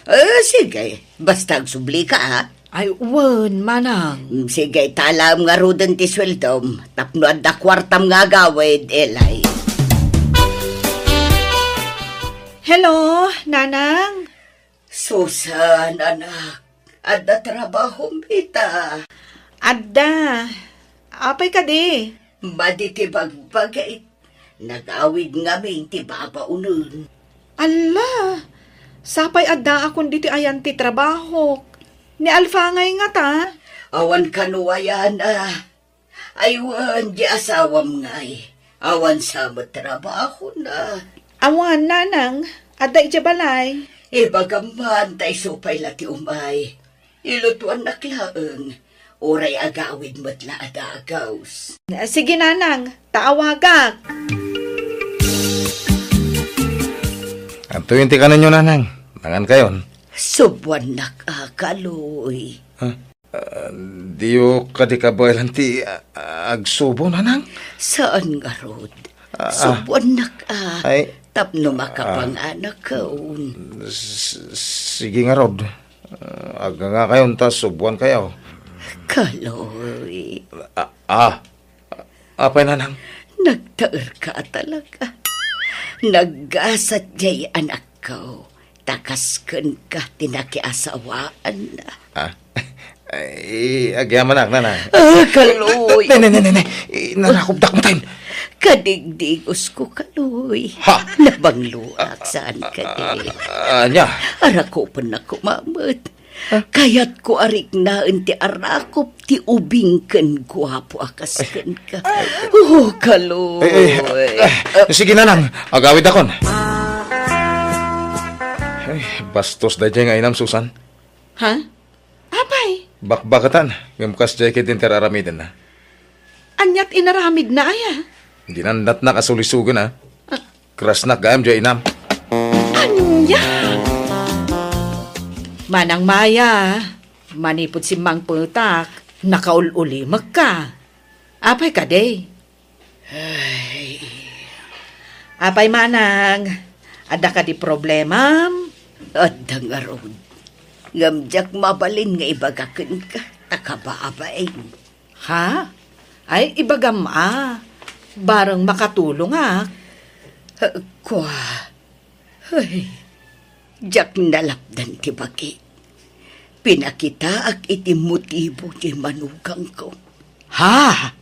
Eh, sige. Basta agsublika, ha? Ay, wen, manang. Mm, sige, talaem ngaruden ti sueldom. Tapno adda kuartam nga agawid, Eli. Hello, nanang? Susan, anak. Adda trabahom ita? Adda. Apay kadi? Madi ti bagbagik. Nagawid ngamin ti babaonen. Alla! Sapay addaakon ditoy ayan ti trabahok. Ni Alfa ngay ngata? Awan kano ayan a. Ay wen, di asawam ngay. Awan sa met trabahona. Awan, nanang. Adda idiay balay. Ibagam man, ta isu pay la ti umay. Ilutuannak laeng. Uray agawid met la a dagus. Sige, nanang. Ta awagak. Adtoyen ti kanenyo, nanang. Mangankayon. Subuannak a, Kaloy. Ha? Ah, diyo kadi kabaelan ti, ah, agsubo, nanang? Saan ngarud? Ah, ah. Subuannak a, ay, tapno ah, makapanganakon. S-, sige ngarud. Ah, agngangakayon ta subuankayo. Kaloy. Ah, ah. Apay, nanang? Nagtaerka talaga. Naggasat jay anakko. Ta kas kenka ti nakiasawaanna. Ah? Ay, agyamanak, nanang. Ah, Kaloy. Ne, ne, ne, ne, ne. Inarakopdak mo tayo. Kadigdigosko, Kaloy. Ha? Nabangloak, saan kadi? Ah, ania? Arakopennak koma met. Ah? Kayatko a riknaen ti arakop ti ubing ken guapo a kas kenka. Oh, Kaloy. Eh, eh, eh, sige, nanang. Agawidakon. Ay, bastos daydiay nga inam, Susan. Ha? Apay? Bakbaketan, ngem kasdiay ketdi ti ar-aramidenna. Aniat inaramidna aya? Dinandatnak a sulisogen, a. Ah. Krasnak gayam diay inam. Ania? Manang Maya, manipud simmangpetak, nakaul-ulimekka. Apay kadi? Ay. Apay manang, adda kadi problemam? Adda ngarud. Ngem diak mabalin nga ibaga kenka, ta kababain. Ha? Ay, ibagam a. Bareng makatulongak. Eh, kua. Ay, diak nalapdan ti bagi. Pinakitaak iti motibo ti manugangko. Ha?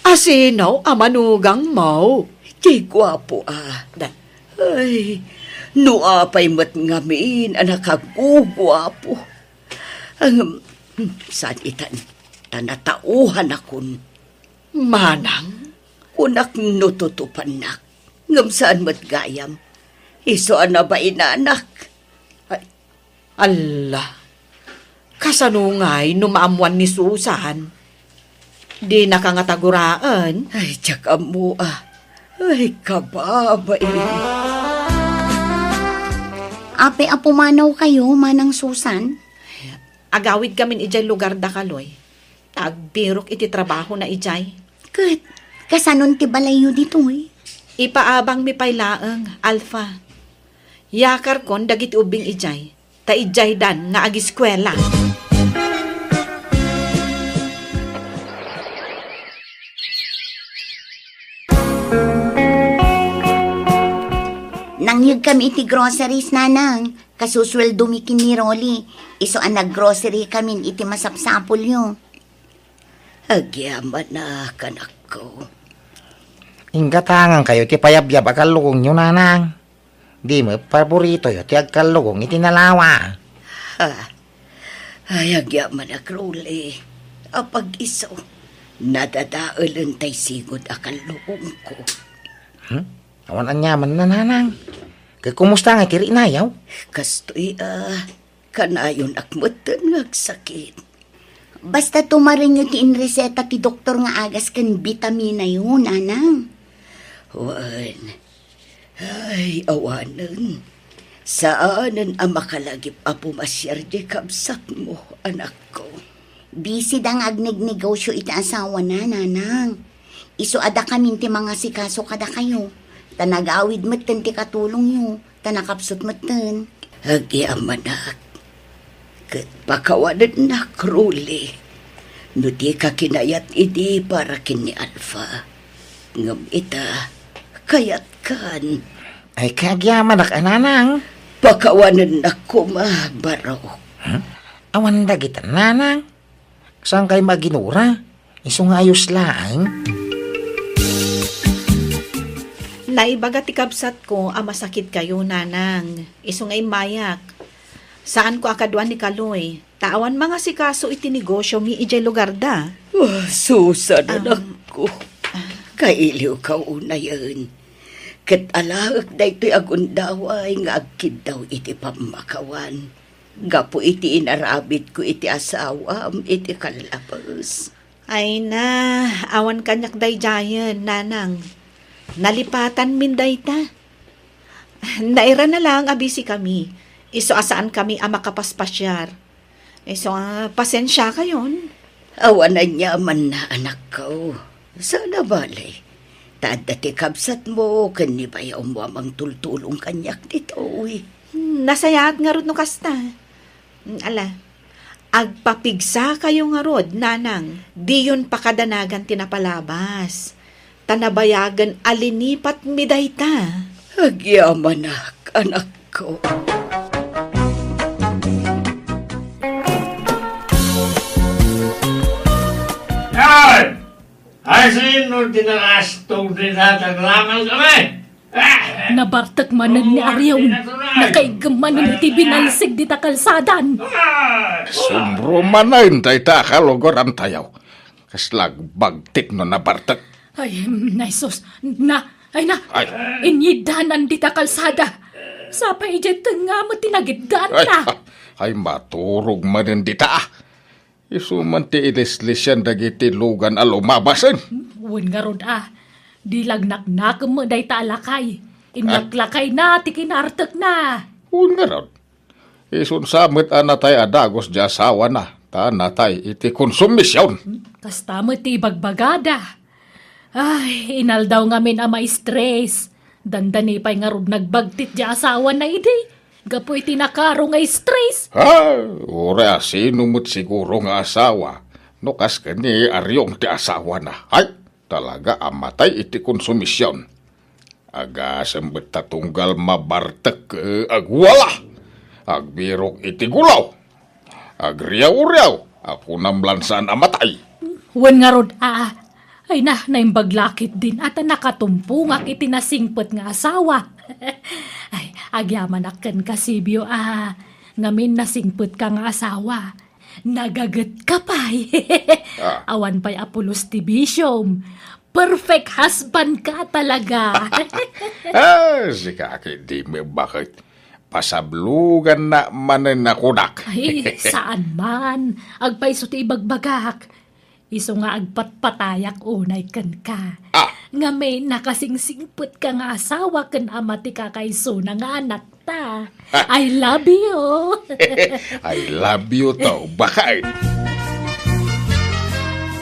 Asino a manugangmo? Ti guapo a. Da- Ay, no apay met ngamin a nakaguguapo. Ang, saan itan, ta natauhanakon. Manang? Kunak no tutupannak. Ngem saan met gayam. Isu a nabainanak. Ay, alla. Kasano ngay no maammuan ni Susan? Dinaka ngata guraen? Ay, diak ammo a. Ay, kababain. Apay a pumanawkayo, Manang Susan? Agawidkamin idiay lugarda, Kaloy. Ta agbirok iti trabahona idiay. Ket, kasanon ti balayyo ditoy? Ipaabangmi pay laeng, Alfa. Yakarkon dagiti ubbing idiay, ta idiaydan nga agiskuela. Nangyegkami iti groceries, Nanang. Kasusueldomi ken ni Rolly. Isu a naggrocerykamin iti masapsapulyo. Agyamanak, anakko. Inggatangankayo ti payabyab a kallugongyo, Nanang. Di met paboritoyo ti agkallugong iti nalawa. Ha? Ay, agyamanak, Rolly. Apag-isu, nadadaelen tay sigud a kallugongko. Hmm? Awan aniamanna, Nanang. Ket kumusta ngay ti riknayo? Kastoy, a, kanayonak metten nga agsakit. Basta tumarenyo ti inreseta ti doktor nga agas ken bitaminayo, Nanang. Wen. Ay, awanen. Saanen a makalagip a pumasiar diay kabsatmo, anakko. Busy da nga agnegnegosyo iti asawana, Nanang. Isu a dakamin ti mangasikaso kadakayo. Ta nagawid metten ti katulongyo, ta nakapsut metten. Agyamanak, ket pakawanennak, Rolly, no dika kinayat idi para ken ni Alpha. Ngem ita, kayatkan. Ay, kagyamanak a nanang. Pakawanennak koma, Barok. Hmm? Awan dagita, nanang. Saan kay maginura? Isu nga ayos laeng. Naibaga ti kabsatko a masakit kayo, nanang. Isu nga immayak. Saanko a kaduan ni Kaloy, ta awan mangasikaso iti negosyomi idiay lugarda. Ah, Susan, Am, anakko. Kailiwka unayen. Ket alaek daytoy a gundaway nga agkiddaw iti pammakawan. Gapu iti inaramidko iti asawam iti kallabes. Ay na, awan kaniak daydiayen, nanang. Nalipatanmin dayta. Nairana laeng a busy kami. Isu a saan kami a makapaspasiar. Isu a pasensia kayon. Awan aniamanna, anakko. Saan a bale. Ta adda ti kabsatmo ken ni bayawmo a mangtultulong kaniak ditoy. Hmm, nasayaat ngarud no kasta. Hmm, ala, agpapigsa kayo ngarud, nanang. Diyon pakadanagan ti napalabas. Ta nabayagen a linipatmi dayta. Agyamanak, anakko. Ay! Ay, sino ti nakastog dita? Taglaman kami! Ah! Nabartek manen ni Arion. Nakaiggem manen iti binalsig dita kalsadan. Ah! Sumbro manen dayta a kalugarantayo. Kasla agbagtik no nabartek. Ay, mm, ay, sus. Na, ay, na. Ay. Inyiddanan dita kalsada. Sapay idiay tengnga met ti nagiddaanna. Ay, ay, maturog manen dita, ah. Isu man ti ilislisian dagiti lugan a lumabasen. Wen ngarud, ah. Di lagnaknakem met dayta a lakay. Inlaklakayna ti kinartekna. Wen ngarud. Isunsa met a natay a dagus di asawana, ta natay iti konsumision. Hmm, kasta met ti ibagbagada. Ay, inaldaw ngamin a maistres. Dandani pay ngarud nagbagtit di asawana idi. Gapu iti nakaro nga istres. Ha? Uray a sino met siguro nga asawa, no kas ken ni Arion ti asawana. Ay, talaga a matay iti konsumision. Agasem met ta tunggal mabartek, eh, agwala. Agbirok iti gulaw. Agriaw-riaw. Akunam lan saan a matay. Wen ngarud, a, ay na, naimbag la ketdin a ta nakatumpongak iti nasingpet nga asawa. Ay, agyamanak kenka, Sibio, a, ngamin nasingpetka nga asawa. Nagagetka pay. Ah. Awan pay a pulos ti bisiom. Perfect husband ka talaga. Ah, sika ketdi met baket. Pasabloganna manen a kunak. Ay, saan man. Agpayso ti ibagbagak. Isu nga agpatpatayak unay kenka. Ah. Ngamin nakasingsingpetka nga asawa ken ama ti kakaisuna nga anakta. I love you. I love you too, baket.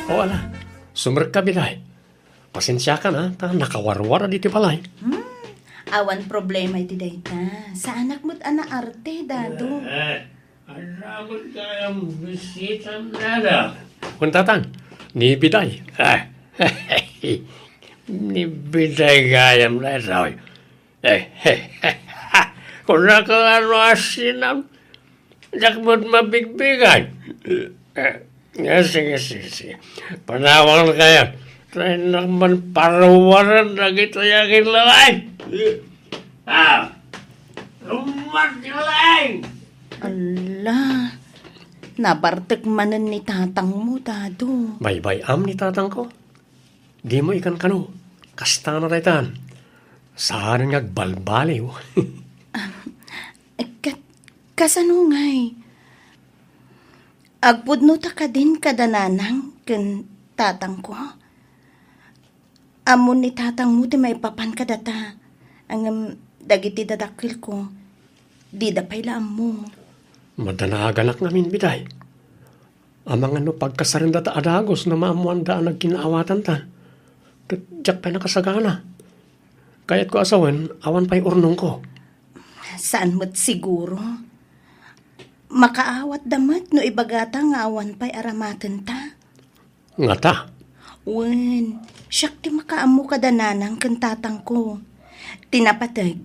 O, ala, sumrekka, Biday. Pasensiakan, a, ta nakawarwar iti balay. Hmm, awan problema iti dayta. Saanak met a naarte, Dado. Eh, adda met gayam bisitam, Dado. Kun, Tatang, ni Biday. Ah, ni Biday gayam daytoy. Eh, kunaka nga no asinam, diak met mabigbigan. Eh, eh, sige, sige, sige. Panawankayo. Tay nakman paruwaran dagitoy a kinlalay. Ah! Lummat kinlalay! Ala, nabartek manen ni tatangmo, Dado. Baybay-am ni tatangko. Dimo ikankano, kasta na daytan. Saan nga agbalbaliw. Ah, kat-, kasano ngay? Agpudno ta kadin kada nanang ken tatangko? Ammon ni tatangmo ti maipapan kadata. Ngem dagiti dadakkelko, dida pay la ammo. Madanaganak ngamin, Biday. Amangan no pagkasarenda ta a dagus no maammoanda a nagkinaawatantan. Ket diak pay nakasagana. Kayatko a sawen, awan pay urnongko. Saan met siguro. Makaawatda met no ibagata nga awan pay aramatenta. Ngata? Wen, siak ti makaammo kada nanang ken tatangko. Ti napateg,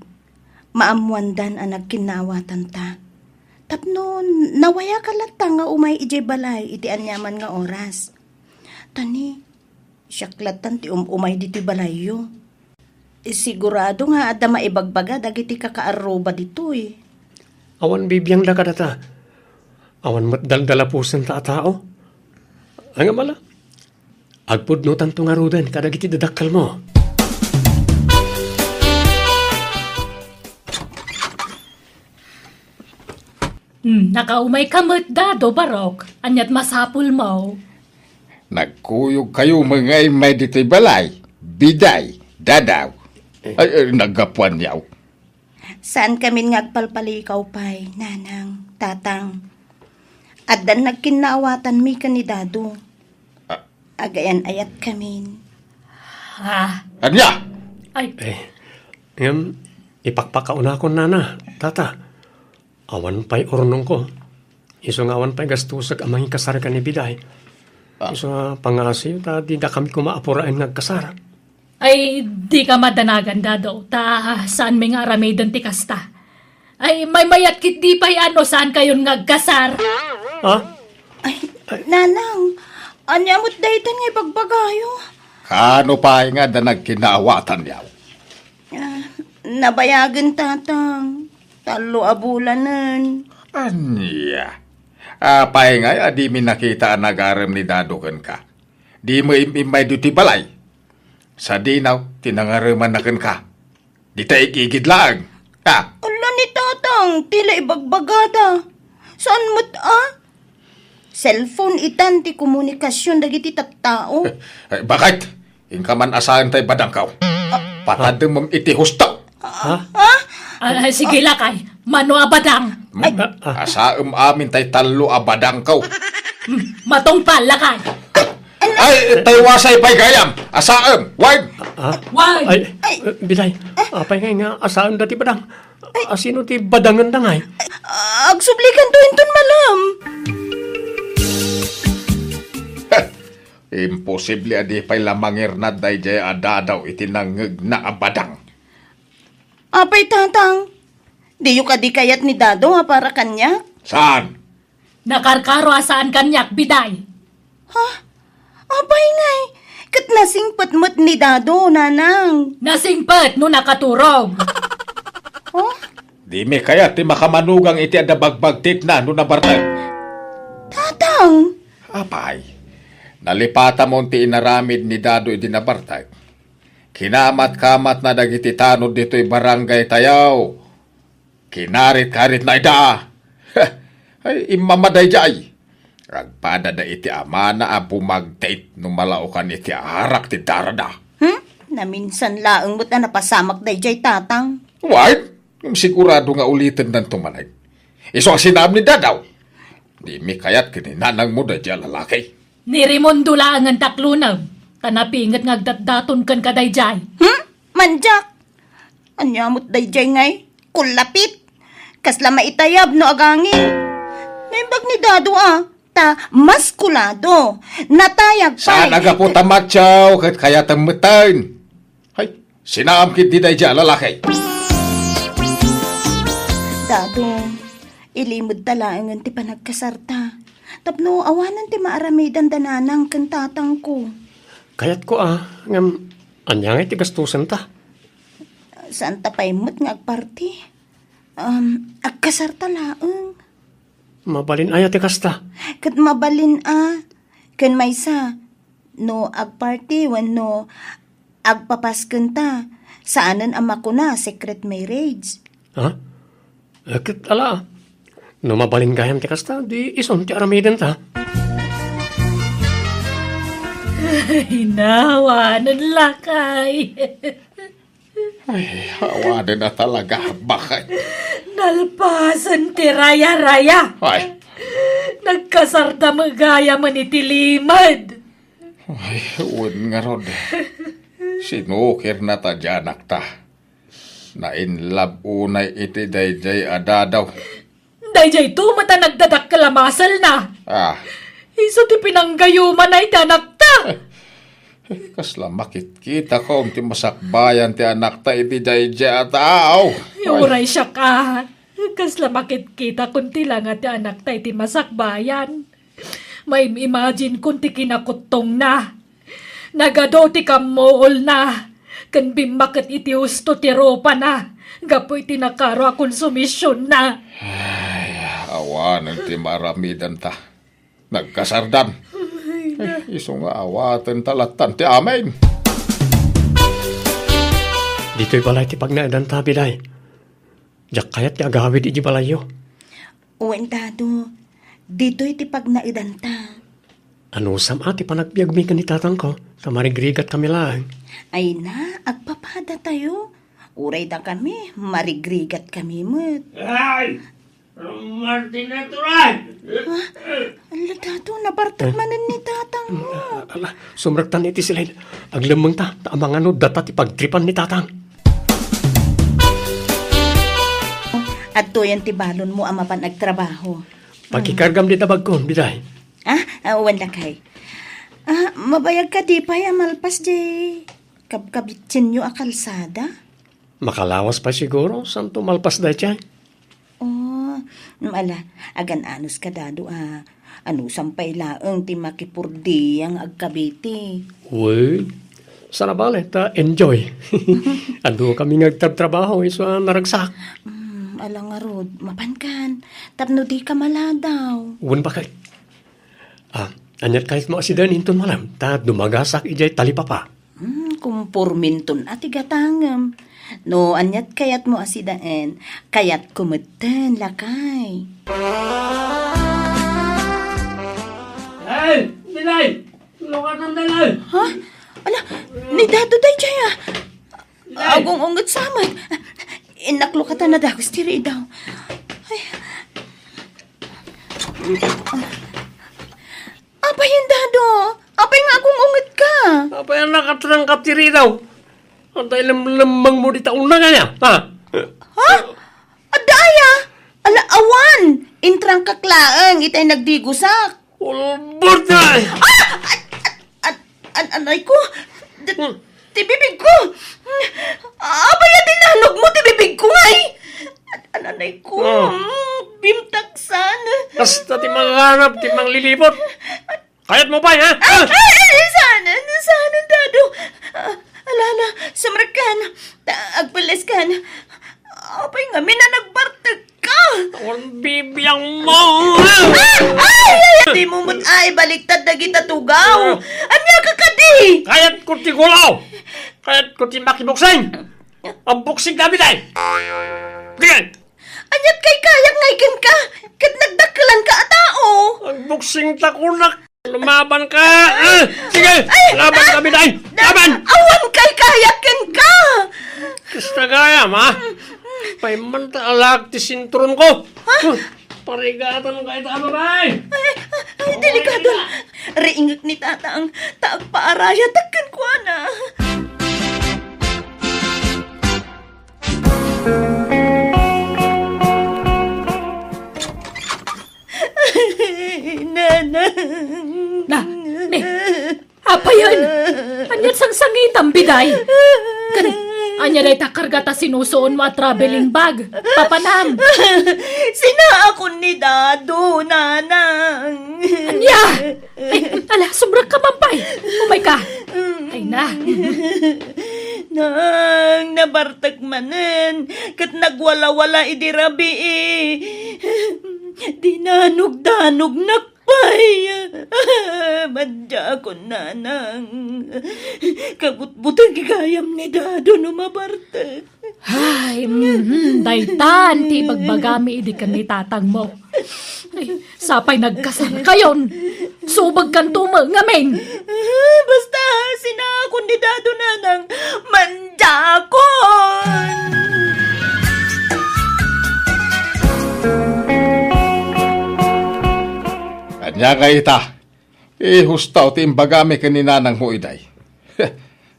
maammoandan a nagkinnaawatanta. Tapno nawayaka latta nga umay idiay balay iti aniaman nga oras. Ta ni, siak lattan ti um-umay ditoy balayyo. Sigurado nga adda maibagbaga dagiti kakaarruba ditoy. Awan bibiangda kadata. Awan met daldalapusenta a tao. Angam a la, agpudnotanto ngaruden kadagiti dadakkelmo. Hmm, nakaumayka met, Dado, Barok. Aniat masapulmo? Nagkuyogkayo met nga immay ditoy balay, Biday, Dadaw. Eh. Ay, ay, naggapuanyaw. Saankamin nga agpalpalikaw pay, Nanang, Tatang. Addan nagkinnaawatanmi ken ni Dado. Ah. Agayan-ayatkamin. Ah. Ania? Ay. Eh, ngem, ipakpakaunakon, Nana, Tata. Awan pay urnongko. Isu nga awan pay gastosek a mangikasar ken ni Biday. Ah. Isu nga pangngaasim ta didakami koma a puraen nga agkasar. Ay, dika madanagan, Dado, ta saanmi nga aramiden ti kasta. Ay, maymayat ketdi pay a no saankayon nga agkasar. Ha? Ay, Nanang, ania met daytan nga ibagbagayo? Kaano pay nga adda nagkinnaawatanyaw? Ah, nabayagen, Tatang. Tallo a bulanen. Ania? Apay ngay a dimi nakita a nagarem ni Dado kenka? Dimo im-immay ditoy balay? Sadino ti nangaremanna kenka? Dita igigid laeng. Ah. Ala ni Tatang, ti la ibagbagada. Saan met a? Cellphone itan ti komunikasion dagiti tattao. Eh, eh, bakit? Inka man a saen tay badangko. Patademem iti husto. Ha? Ah, ah, sige lakay. Mano a badang? Ay. Asaem amin tay tallo a badangko. Hmm, matungpal lakay. Ay, tay wasay pay gayam. Asaem, wine. Ha? Wine. Ay, eh, Biday, apay ngay nga asaen dati badang? Asino ti badangenda ngay? Agsublikanto inton malem. Imposible a di pay la mangirnad daydiay a Dado iti nangngegna a badang. Apay, Tatang? Diyo kadi kayat ni Dado a para kaniak? Saan? Nakarkaro a saan kaniak, Biday. Ha? Apay ngay, ket nasingpet met ni Dado, Nanang. Nasingpet no nakaturog. Oh? Dimi kayat ti makamanugang iti adda bagbagtitna no nabartek. Tatang! Apay, nalipatamon ti inaramid ni Dado idi nabartek. Kinamat-kamatna dagiti tanod ditoy barangay tayo. Kinarit-karitna ida. Ay, immama daydiay. Agpadada iti amana a bumagtit no malaokan iti arak ti darada. Hmm? Naminsan laeng met a napasamak daydiay, Tatang. Wait, sigurado nga ulitendanto manen. Isu a sinaam ni Dadaw. Dimi kayat ken ni nanangmo daydiay a lalaki. Ni Raimundo laengen taklonem, ta napinget nga agdatdaton kenka daydiay. Hmm? Mandiak! Ania met daydiay ngay? Kullapit! Kasla maitayab no agangin. Naimbag ni Dado a, ta maskulado. Natayag pay. Saan a gapu ta macho ket kayatem metten. Hay, sinaam ketdi daydiay a lalaki. Dado, ilimedta laengen ti panagkasarta. Tapno awanen ti maaramidan da nanang ken tatangko. Kayatko a, ngem ania ngay ti gastosenta? Saanta pay met nga agparti. Um, agkasarta laeng. Mabalin aya ti kasta? Ket mabalin a. Ken maysa, no agparti wenno agpapaskenta, saanen a makuna a secret marriage. Ha? Eh, ket ala, no mabalin gayam ti kasta, di isun ti aramidenta. Ay, nawanen lakay. Ay, awanen a talaga, bakit? Nalpasen ti raya-raya. Ay. Nagkasarda met gayamen iti limed. Ay, wen ngarud. Sinukirna ta diay anakta. Nainlab unay iti daydiay a Dado. Daydiayto met a nagdadakkel a maselna. Ah. Isu ti pinanggayumana iti anakta. Kasla makitkitakon ti masakbayan ti anakta iti daydiay a tao. Ay. Uray siak a. Kasla makitkitakon ti langa ti anakta iti masakbayan. Maim-imagine kon ti kinakutongna. Nagadu ti kammuolna, ken bimmaket iti husto ti rupana, gapu iti nakaro a konsumisionna. Ay, awanen ti maaramidanta. Nagkasardan. Ay, na. Eh, isu nga awaten ta lattan ti amin. Ditoy balay ti pagnaedanta, Biday. Diak kayat ti agawid iti balayyo. Wen, Dado. Ditoy ti pagnaedanta. Anusam a ti panagbiagmi ken ni tatangko, ta marigrigat kami laeng. Ay na, agpapadatayo. Uray dakami, marigrigat kami met. Ay! Martin na turay! Ha? Ala, Dado, nabartek manen ni tatangmo. Ala, sumrektan iti silid. Aglemmengta, ta amangan no data ti pagtripan ni tatang. Adtoyen ti balonmo a mapan agtrabaho. Pakikargam dita bagko, Biday. Ah, ah, wen lakay. Ah, mabayag kadi pay a malpas jay kabkabitsenyo a kalsada? Makalawas pay siguro, santo malpas daydiay. Oh, mm, ala, agan-anos ka, Dado, a. Anusam pay laeng ti makipurdiya nga agkabiti. Wen, saan a bale, ta enjoy. Adu kami nga agtrabtrabaho, isu a naragsak. Mm, ala ngarud, mapankan, tapno dika maladaw. Wen, bakit? Ah, aniat kayatmo a sidaen inton malem, ta dumagasak idiay talipapa. Hmm, kumporminton a ti gatangem. No aniat kayatmo a sidaen, kayatko metten, lakay. Ay, Dilay! Lukatan, Dilay! Ha? Ala, ni Dado daydiay, ah. Dilay! Agung-unget sa met. Innak lukatan a dagus ti ridaw. Ay. Apay, Dado? Apay nga agung-unget ka? Apay a nakatrangkap ti ridaw? Anta ilemlemmengmo dita unna kaniak, ha? Ha? Adda aya? Ala, awan! Intrangkak laeng itay nagdigusak. Ulbod na! Ah! An, an, an, an, anay ko! D- Hmm. Ti bibig ko! Apay a dinanogmo ti bibig ko, ngay? An-, ananay ko, Oh. mm, bimtaksan. Kasta ti manganap, ti manglilibot. Kayatmo pay, ha? Ay, ay, ay, saan, saan, Dado? Ah, ala, ala, sumrekkan. Ta-, agpelleskan. Apay ngamin a nagbartek ka? Awan bibiang mo. Ah! Ay, ay, ay, di mo met ay baliktad dagita tugaw. Ah. Ania ka kadi? Kayat ko ti gulaw. Kayat ko ti makiboksing. Ang boksing kami, day. Sige. Aniat kay kayak ngay kenka? Ket nagdakkelan ka a tao. Ang boksing ta kunak. Lumaban ka! Ah, sige! Ay, Laban ah, kami, day! da-, Laban! Awan kay kayak kenka! Kasta gayam, ha? Payman ta alak ti sinturon ko! Ha? Huh, parigatan ka ita, babae! Ay, ay, ay, delikado! Riingek ni tatang, ta agpaarayatak kenkuana. Nanang. Na, ne, apayen? Aniat sangsangitam, Biday? Ken, ania dayta karga ta sinusuonmo a traveling bag? Papanam? Sinaakon ni Dado, Nanang. Ania? Ay, ala, sumrekka man pay. Umayka. Ay na. Nang, nabartek manen, ket nagwalawala idi rabii. Dinanogdanognak pay. Madiakon, Nanang. Kabutbuteng gayam ni Dado no mabartek. Ay, mhm, daytan ti ibagbagami idi ken ni tatangmo. Ay, sapay nagkasarkayon. Subagkanto met ngamin. Basta, sinaakon ni Dado, Nanang, mandiakon! Ania nga ita? Ihustaw ti imbagami ken ni Nanangmo, Iday.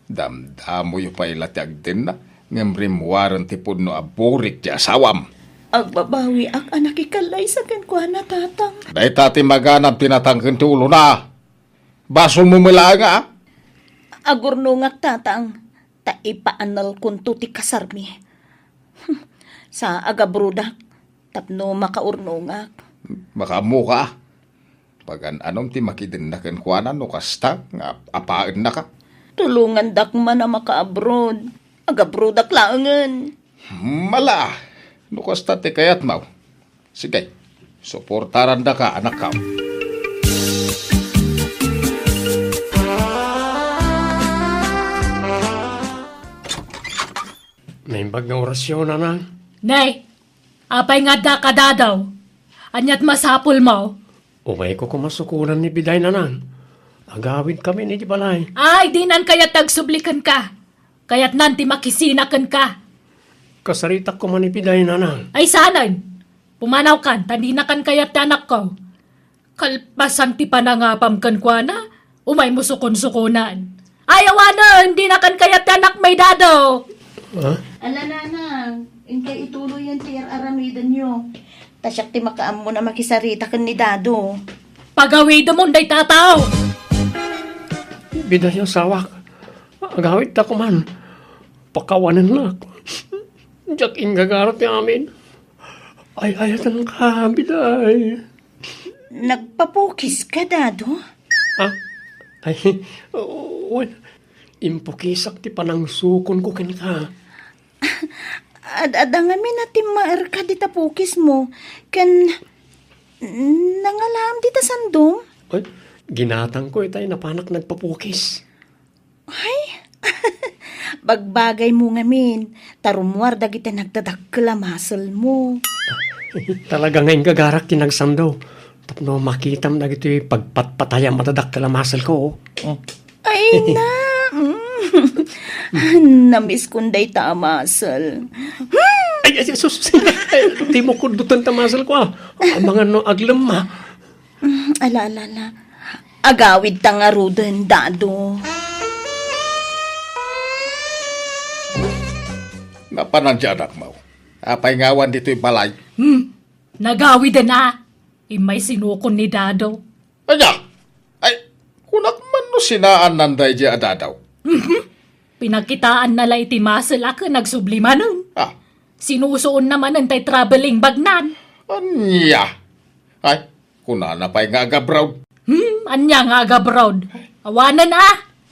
Damdamoyo pay la ti agdenna. Ngem rimmuaren ti pudno a burik ti asawam. Agbabawiak a nakikallaysa kenkuana, Tatang. Dayta ti maganam ti natangken ti ulona. Basolmo met laeng, a? Agurnongak, Tatang, ta ipaannalkonto ti kasarmi. Sa agabrodak tapno makaurnongak. Makaammoka. Pagan-anom ti makidenna kenkuana no kasta nga ap-, apaennaka? Tulongandak man a makaabroad. Agabroadak laengen. Mala, no kasta ti kayatmo. Sige, suportarandaka, anakko. Naimbag nga orasyon, nanang. Nay, apay nga adda ka, Dadaw? Aniat masapulmo? Umayko koma sukonan ni Biday, nanang. Agawidkami idiay balay. Ay, dinan kayat ti agsubli kenka. Kayatnan ti makisina kenka. Kasaritak koma ni Biday, nanang. Ay, saanen. Pumanawkan, ta dinakan kayat ti anakko. Kalpasan ti panangapam kenkuana, umaymo sukonsukonan. Ay, awanen, dinakan kayat ti anakmi, Dado. Ha? Ala, nanang, inkay ituloyen ti ar-aramidenyo. Ta siak ti makaammon a makisarita ken ni Dado. Pagawidemon dayta a tao. Biday, asawak. Agawidta koman. Pakawanennak. Diak inggagara ti amin. Ay-ayatenka, Biday. Nagpapukiska, Dado? Ah? Ay, wen, impukisak ti panangsukonko kenka. Ad-adda ngamin a timmaerka dita pukismo, ken nangalaam dita sandom? Ay, ginatangko itay napanak nagpapukis. Ay, bagbagaymo ngamin, ta rummuar dagiti nagdadakkel a muscle-mo. Talaga nga inggagarak ti nagsando tapno makitam dagitoy pagpatpatayam a dadakkel a muscle-ko. Ay, na. Mm. Namiskon dayta a muscle. Ay, ay, sus, sus, ay, di mo kudutan ta muscle-ko, ah. Amangan no aglemma. Mm, ala, ala, ala. Agawidta ngaruden, Dado. Napanan ti anakmo. Apay nga awan ditoy balay? Hmm, nagawiden a. Immay sinukon ni Dado. Ania? Ay, kunak man no sinaannan daydiay a Dado. Mhm. Pinakitaanna la iti muscle a ken agsubli manen. Ah. Sinusuonna manen tay traveling bag-nan. Ania? Ay, kunana pay nga agabraod. Hmm, ania nga agabraod? Awanen a,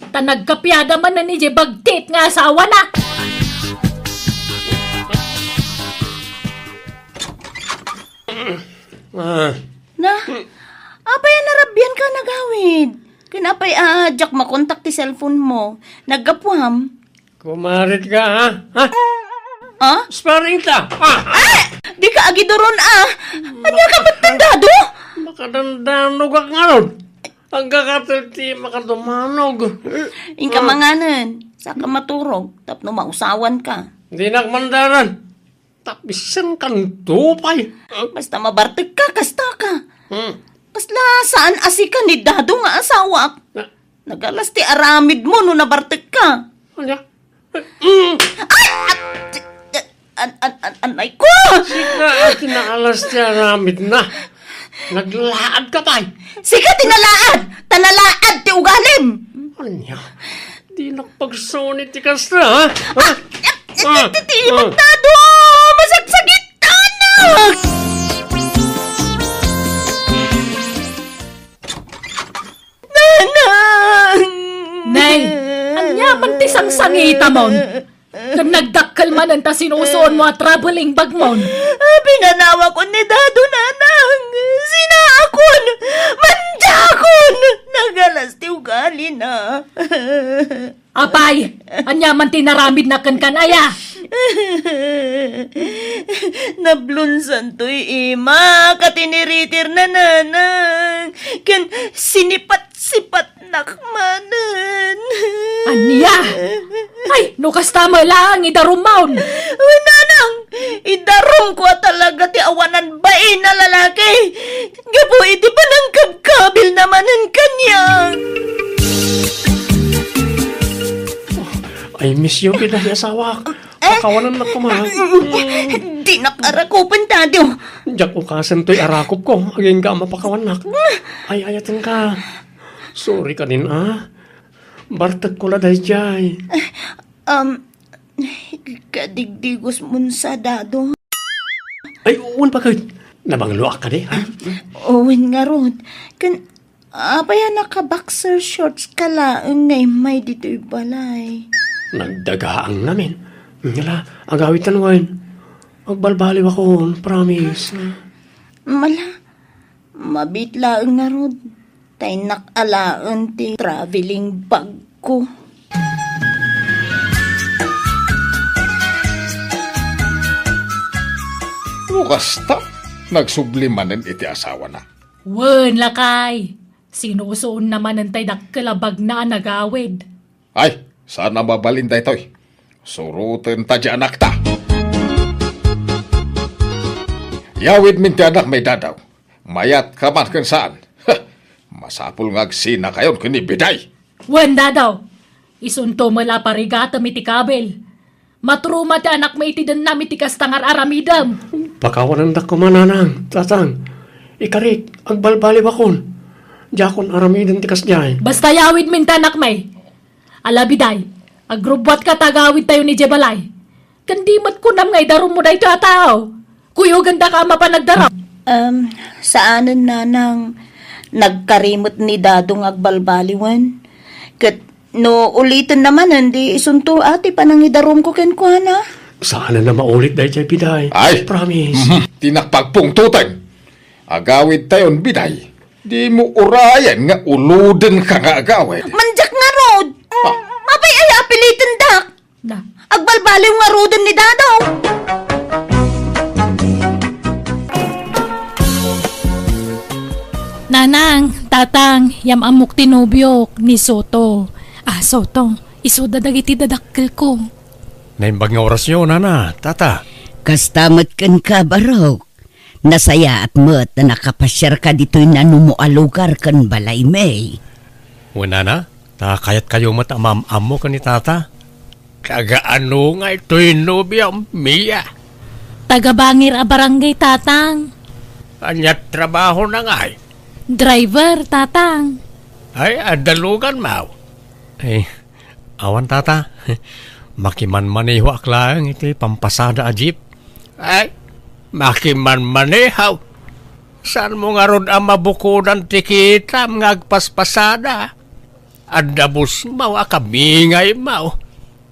ta nagkapiada manen idiay bagtit nga asawana. Ah. Na, apay a narabianka a nagawid? Ken apay a diak makontak ti cellphone-mo? Naggapuam? Kumarit ka, ha? Ha? Ah? Sparring ta. Ah! Ah! Dika agiduron, ah! Ania ka met, Dado? Makadandanog ak ngarud. Agkakatel ti makadumanog. Inka manganen, saka maturog, tapno mausawan ka. Dinak mandaran. Tapisan kanto pay. Ah? Basta mabartek ka, kasta ka. Hmm. Kasla saan a sika ni Dado nga asawak. Na- Nagalas ti aramidmo no nabartek ka. Ania? Mm. Ay! At, an, an, an, anay ko! Sika a ti naalas ti aramidna. Naglaad ka pay. Sika ti nalaad! Ta nalaad ti ugalim! Ania? Dinak pagsuni ti kasta, ha? Ha? Ah, ti, ti, ah. Matado! Masagsagitanak! Nanang! Nay, ania man ti sangsangitamon? Ken nagdakkel manen ta sinusuonmo a traveling bag-mon. Pinanawakon ni Dado, Nanang. Sinaakon! Mandiakon! Nagalas ti ugalina. Apay, ania man ti naramidna kenka, aya? Nablonsantoy imak a tiniritirna, Nanang. Ken sinipatsipatnak manen. Ania? Ay, no kasta met laeng, idarumon. Wen, Nanang, idarumko a talaga ti awanan bain a lalaki. Gapu iti panangkabkabilna manen kaniak. I miss you, Biday, asawak. Pakawanannak koma. Dinak arakupen, Dado. Diak ukasen toy arakupko, agingga a mapakawannak. Ay, ayatenka. Sorry kadin, a. Bartekko la daydiay. Um, kadigdigos mo sa, Dado. Ay, wen paket. Nabangloak kadi, ha? Wen ngarud. Ken, apay a naka-boxer shorts ka laeng nga immay ditoy balay? Nagdagaang ngamin. Ngala, agawid tan wen. Agbalbaliw akon, promise. Mala, mabiit laeng ngarud. Tay nak alaen ti traveling bag ko. No kasta, nagsubli manen iti asawana. Wen, lakay. Sinusuonna manen tay dakkel a bagna a nagawid. Ay, saan a mabalin daytoy. Suroten ta di anakta. Yawid min ti anak, may Dado. Mayat ka man ken saan. Masapul nga agsinakayon ken ni Biday. Wen, Dado. Isunto met la parigatem iti kabil. Maturuma ti anakmi iti dennam iti kasta nga ar-aramidem. Pakawanandak koma, nanang, tatang. Ikarik, agbalbaliwakon. Diakon aramiden ti kasdiay. Basta yawidmin ti anakmi. Ala, Biday, agrubbuatka ta agawidtayo idiay balay. Ken di met kunam nga idarummo daytoy a tao. Kuyogandaka a mapan agdarum. Um, saanen, nanang, nagkari met ni Dado nga agbalbaliwen. Ket no uliten manen, di isunto a ti panangidarumko kenkuana. Saanen a maulit daydiay, Biday. Ay! Promise. Mhm. Ti nakpagpungtoten. Agawidtayon, Biday. Dimo urayen nga ulodenka nga agawid. Mandiak ngarud. Ah. Apay aya a pilitendak? Da. Agbalbaliw ngaruden ni Dado. Nanang, tatang, yam-ammok ti nobiok, ni Soto. Ah, Soto, isuda dagiti dadakkelko. Naimbag nga orasyo, nana, tata. Kasta met kenka, Barok. Nasayaat met a nakapasiarka ditoy nanumo a lugar ken balaymi. Wen, nana, ta kayatkayo met a maam-ammo ken ni tata. Taga anu ngay toy nobiom, Mia? Taga Bangir a barangay, tatang. Ania trabahona ngay? Driver, tatang. Ay, adda luganmo? Ay, awan, tata. Makimanmanehoak laeng iti pampasada a jeep. Ay, makimanmaneho. Saanmo ngarud a mabukodan ti kitam nga agpaspasada? Adda busmo a kabingaymo.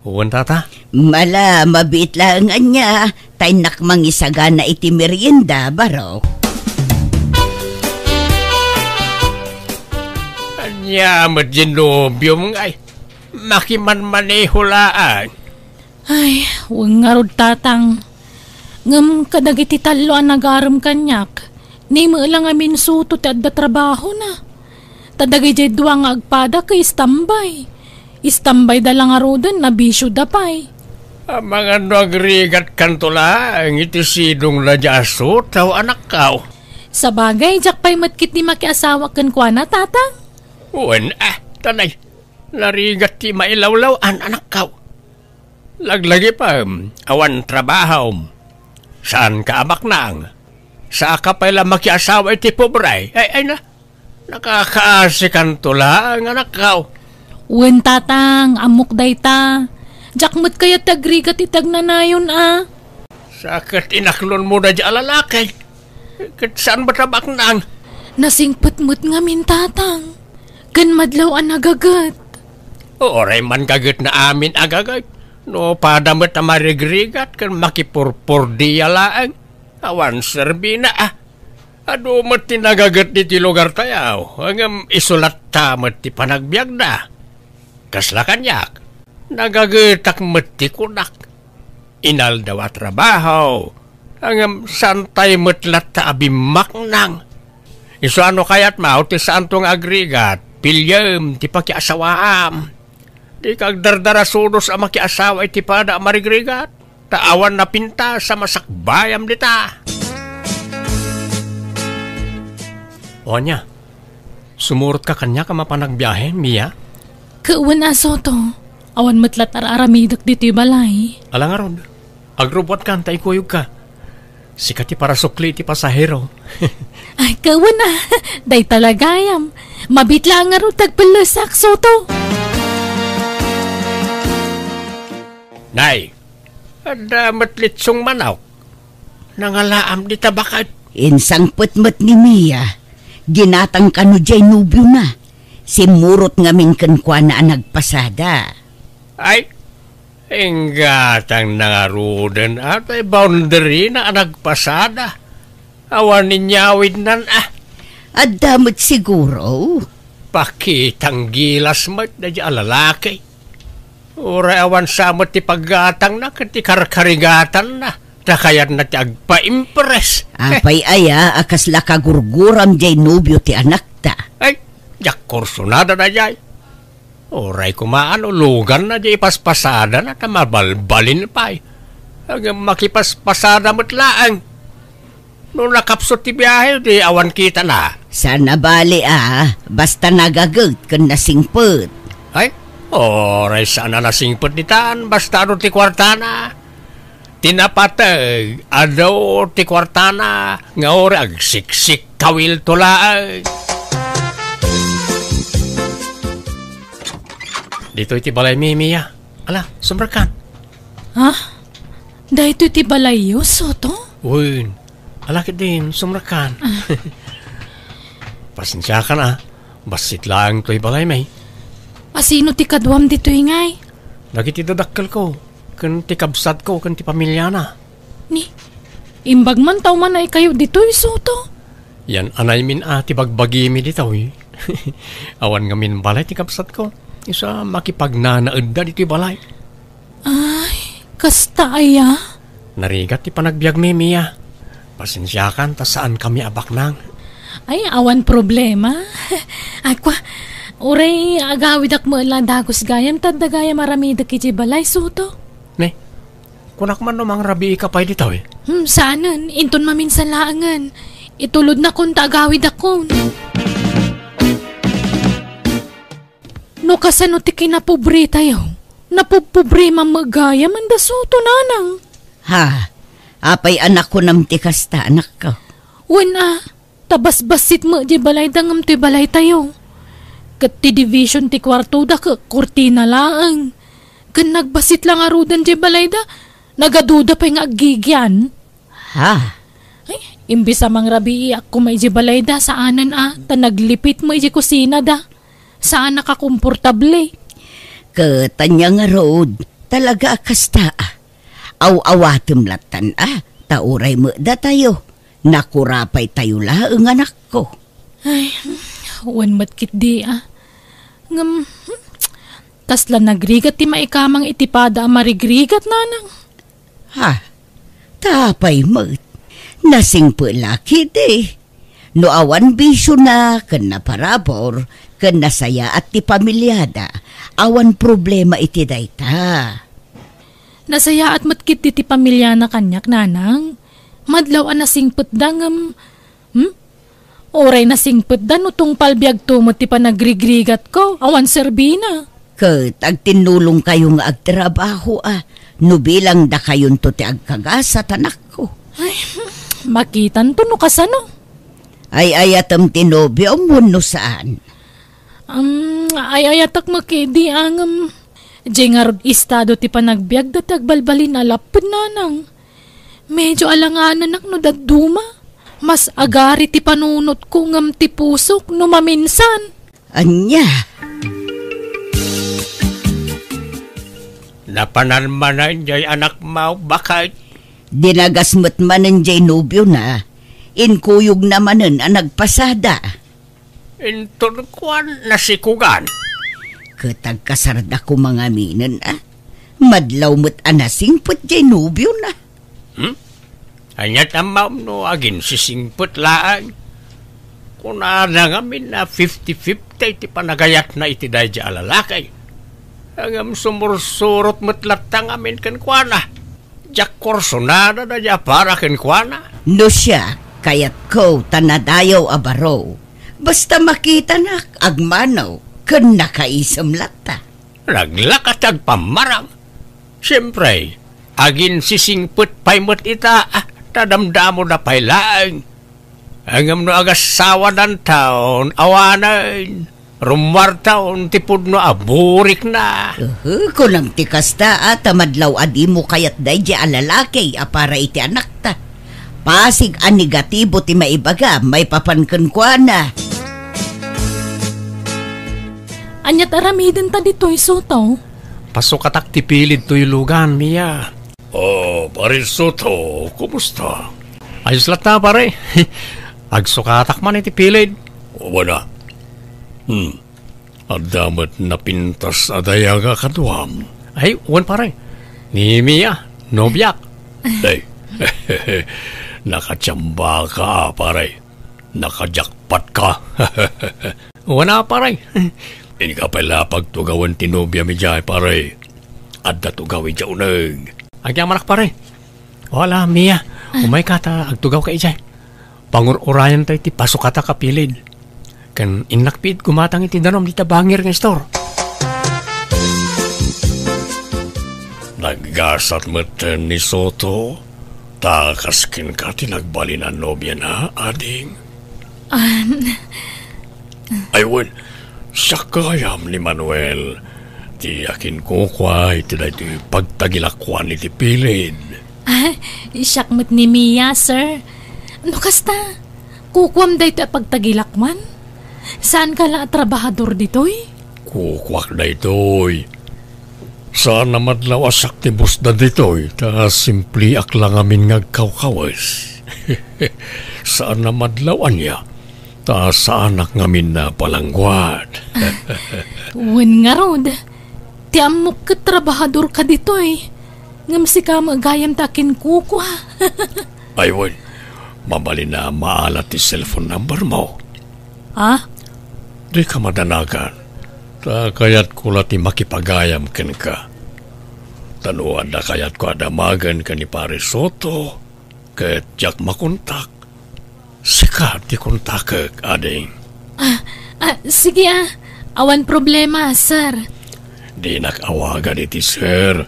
Wen, tata. Mala, mabiit laeng ania, ta innak mangisagana iti merienda, Barok. Ania met diay nobiom ngay? Makimanmaneho laeng. Ay, wen ngarud, tatang. Ngem kadagiti tallo a nagarem kaniak, ni met la ngamin Soto ti adda trabahona. Ta dagidiay dua nga agpada ket istambay. Istambayda la ngaruden, nabisioda pay. Amangan no agrigatkanto laeng iti sidongna diay a Soto, anakko. Sabagay, diak pay met ketdi makiasawa kenkuana, tatang. Wen, ah, tanay. Narigat ti mailawlaw-an, anakko. Laglagipem, awan trabahom. Saanka a baknang. Saanka pay la makiasawa iti pobre. Ay, ay na. Nakakaasikanto laeng, anakko. Wen, tatang, ammok dayta. Diak met kayat ti agrigat iti agnanayon a. Sa ket inaklonmo daydiay a lalaki. Ket saan met a baknang? Nasingpet met ngamin, tatang. Ken madlaw a nagaget. Uray man gagetna amin a gaget. No pada met a marigrigat ken makipurpordia laeng. Awan serbina a. Adu met ti nagaget ditoy lugartayo, ngem isu latta met ti panagbiagda. Kasla kaniak, nagagetak met ti kunak. Inaldaw a trabaho, ngem saantay met latta a bimmaknang. Isu a no kayatmo ti saanto nga agrigat, piliem ti pakiasawaam. Dika agdardarasudos a makiasawa iti pada a marigrigat, ta awan napintas a masakbayam dita. O ania, sumurotka kaniak a mapan agbiahe, Mia? Ket wen a, Soto, Awan met latta ar-aramidek ditoy balay. Ala ngarud, agrubbuatkan ta ikuyogka. Sika ti parasukli iti pasahero. Ay, kawan a. Dayta la gayam. Mabiit laeng ngarud ti agpellesak, Soto. Nay, adda met litsong manok. Nangalaam dita baket. Insangpet met ni Mia. Ginatang kano diay nobiona. Simmurot ngamin kenkuana a nagpasada. Ay, inggatang nangaruden a tay boundary na a nagpasada. Awan inyawidnan a. Adda met siguro. Pakitang gilas met daydiay a lalaki. Uray awan sa met ti paggatangna ket ti karkarigatanna. Ta kayatna ti agpaimpress. Apay aya a kasla kagurguram diay nobio ti anakta? Ay, diak kursunada daydiay. Uray koma a no luganna diay ipaspasadana ta mabalbalin pay. Ngem makipaspasada met laeng. No nakapsut ti biahe, di awan kitana. Saan a bali a, basta nagaget ken nasingpet. Ay, uray saan a nasingpet ditan, basta adu ti kuartana. Ti napateg, adu ti kuartana, nga uray agsiksikkawilto laeng. Ditoy ti balaymi, Mia. Ala, sumrekkan. Ha? Daytoy ti balayyo, Soto? Wen, ala ketdin, sumrekkan. Ah. Pasensiakan a, bassit laeng toy balaymi. A, sino ti kaduam ditoy ngay? Dagiti dadakkelko, ken ti kabsatko, ken ti pamiliana. Ni, imbag man ta umanaykayo ditoy, Soto? Yan anaymin a ti bagbagimi ditoy. Awan ngamin balay ti kabsatko. Isu a makipagnanaedda ditoy balay. Ay, kasta aya? Narigat ti panagbiagmi, Mia. Pasensiakan ta saankami a baknang. Ay, awan problema. Ay, kwa, uray agawidak met la dagus gayam, ta adda gayam aramidek idiay balay, Soto. Ne, kunak man no mangrabiika pay ditoy. Hmm, saanen, inton maminsan laengen. Itulodnakon ta agawidakon. No kasano ti kinapobretayo? Napubpobre man met gayam, Soto, nanang. Ha? Apay a nakunam ti kasta, anakko? Wen a, ta basbassit met diay balayda ngem toy balaytayo. Ket ti division ti kuartoda ket kurtina laeng. Ken nagbassit la ngaruden diay balayda, nagaduda pay nga aggigian. Ha? Ay, imbes a mangrabiiak koma idiay balayda, saanen a, ta naglipit met idiay kusinada. Saan a kakomportable. Ket ania ngarud, talaga a kasta a. Aw-awatem lattan a, ta uray met datayo, nakurapaytayo laeng, anakko. Ay, wen met ketdi a. Ngem, hmm, kasla nagrigat ti maikamang iti pada a marigrigat, nanang. Ha? Ta apay met? Nasingpet la ketdi. No awan bisiona ken naparabur ken nasayaat ti pamiliada, awan problema iti dayta. Nasayaat met ketdi ti pamiliana kaniak, nanang. Madlaw a nasingpetda ngem, hmm? Uray nasingpetda no tungpal biagto met ti panagrigrigatko, awan serbina. Ket agtinnulongkayo nga agtrabaho a, no bilang dakayonto ti agkagasat, anakko. Ay, makitanto no kasano. Ay-ayatem ti nobiom wenno saan? Um, ay-ayatak met ketdi a ngem. Diay ngarud estado ti panagbiagda ti agbalbalin a lapped, nanang. Medyo alangananak no dadduma. Mas agari ti panunotko ngem ti pusok no maminsan. Ania? Napanan manen diay anakmo, baket? Dinagas met manen diay nobiona. Inkuyogna manen a nagpasada. Inton kuan, nasikugan. Ket agkasarda koma ngaminen a. Madlaw met a nasingpet diay nobiona. Hmm? Ania ti ammom no aginsisingpet laeng? Kunada ngamin a fifty fifty ti panagayatna iti daydiay a lalaki. Ngem sumursurot met latta ngamin kenkuana. Diak kursunada daydiay a para kenkuana. No siak, kayatko ta nadayaw a baro. Basta makitanak, agmano, ken nakaisem latta. Naglakat ti agpammarang. Siempre, aginsisingpet pay met ita, ah, ta damdamoda pay laeng. Ngem no agassawadanton, awanen, rummuarton ti pudno a burikna. Uhu, kunam ti kasta, a, ta madlaw a dimo kayat daydiay a lalaki a para iti anakta. Pasig a negatibo ti maibaga, maipapan kenkuana. Aniat aramidenta ditoy, Soto? Pasukatak ti pilid toy lugan, Mia. Oh, Pare Soto, kumusta? Ayos latta, pare. Agsukatak man iti pilid. Wana. Hmm. Adda met napintas a dayag a kaduam. Ay, wen, pare. Ni Mia, nobiak. Ay. Nakachamba ka, pare. Nakajakpat ka. Wana, pare. Inka pay la pagtugawen ti nobiam idiay, pare. Adda tugaw idiay uneg. Agyamanak, pare. Wala, Mia. Ah. Umayka ta agtugawka idiay. Pangur-urayan tayo ti pasukatak a pilid. Ken innak piit gumatang iti danum dita bangir nga istor. Naggasat metten ni Soto, ta kas kenka ti nagbalin a nobiana, ading. Ah, Ay, wen, siak gayam ni Manuel, ti akinkukua iti daytoy pagtagilakuan iti pilid. Ah, siak met ni Mia, sir. No kasta, kukuam daytoy a pagtagilakuan? Saanka la a trabahador ditoy? Kukuak daytoy. Saan a madlaw a siak ti busda ditoy, ta simpliak la ngamin nga agkawkawes. Saan a madlaw ania, ta saanak ngamin a palangguad. Wen ngarud, ti ammok ket trabahadorka ditoy, ngem sika met gayam ti akinkukua. Ay, wen, mabalin a maala ti cellphone number mo. Ha? Dika madanagan, ta kayatko la ti makipagayam kenka. Ta no adda kayatko a damagen ken ni Pare Soto, ket diak makontak, sika ti kontakek, ading. Ah, ah, sige, ah. Awan problema, sir. Dinak awagan iti sir,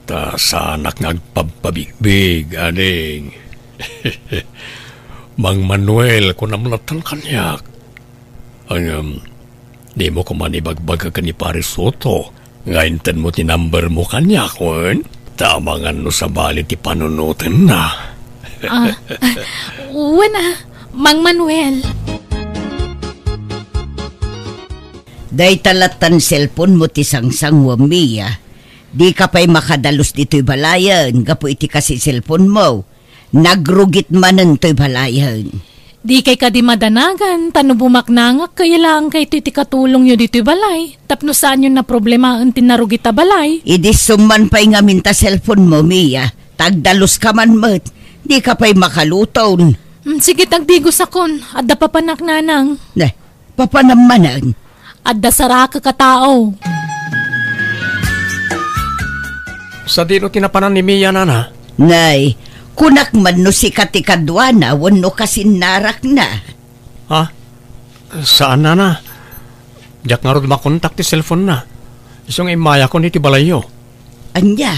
ta saanak nga agpabpabigbig, ading. Mang Manuel, kunam latta kaniak. Ngem, dimo koma ibagbaga ken ni Pare Soto nga intedmo ti number mo kaniak, wen? Ta amangan no sabali ti panunotenna. Ah, wen a, Mang Manuel. Dayta lattan cellphone mo ti sangsanguam, Mia. Dika pay makadalus ditoy balayen gapu iti kasi cellphone mo. Nagrugit manen toy balayen. Dikay kadi madanagan, ta no bumaknangak, kayat laeng kayto iti katulongyo ditoy balay, tapno saanyo naproblemaen ti narugit a balay. Idi summan pay ngamin ta cellphone mo, Mia, ta agdaluska man met, dika pay makaluton. Mm, sige, tagdigosakon, adda papanak, nanang. Ne, Papanam manen. Adda sarakek a tao. Sadino ti napanan ni Mia, nana? Nay, kunak man no sika ti kaduana wenno kasinnarakna. Ha? Saan, nana. Diak ngarud makontak ti cellphone na. Isu nga immayakon iti balayyo. Ania?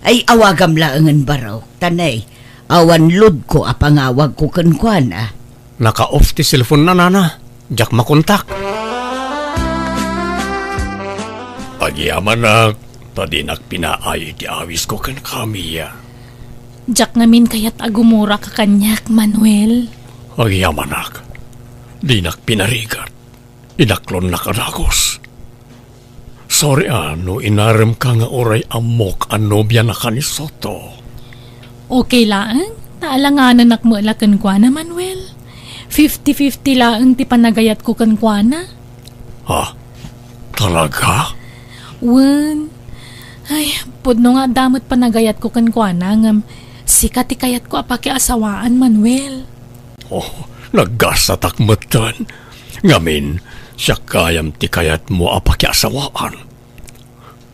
Ay, awagam laengen barok, ta nay, awan loadko a pangawagko kenkuana. Naka-off ti cellphone na, nana. Diak makontak. Agyamanak, ta dinak pinaay iti awisko kenka, Mia. Diak ngamin kayat a gumuraka kaniak, Manuel. Agyamanak, dinak pinarigat. Inaklonnak a dagus. Sorry a no inaremka nga uray ammok a nobianaka ni Soto. Okay laeng, ta alanganenak met la kenkuana, Manuel. Fifty fifty laeng ti panagayatko kenkuana. Ha? Talaga? Wen. Ay, pudno nga adda met panagayatko kenkuana, ngem sika ti kayatko a pakiasawaan, Manuel. Oh, naggasatak metten. Ngamin, siak gayam ti kayatmo a pakiasawaan.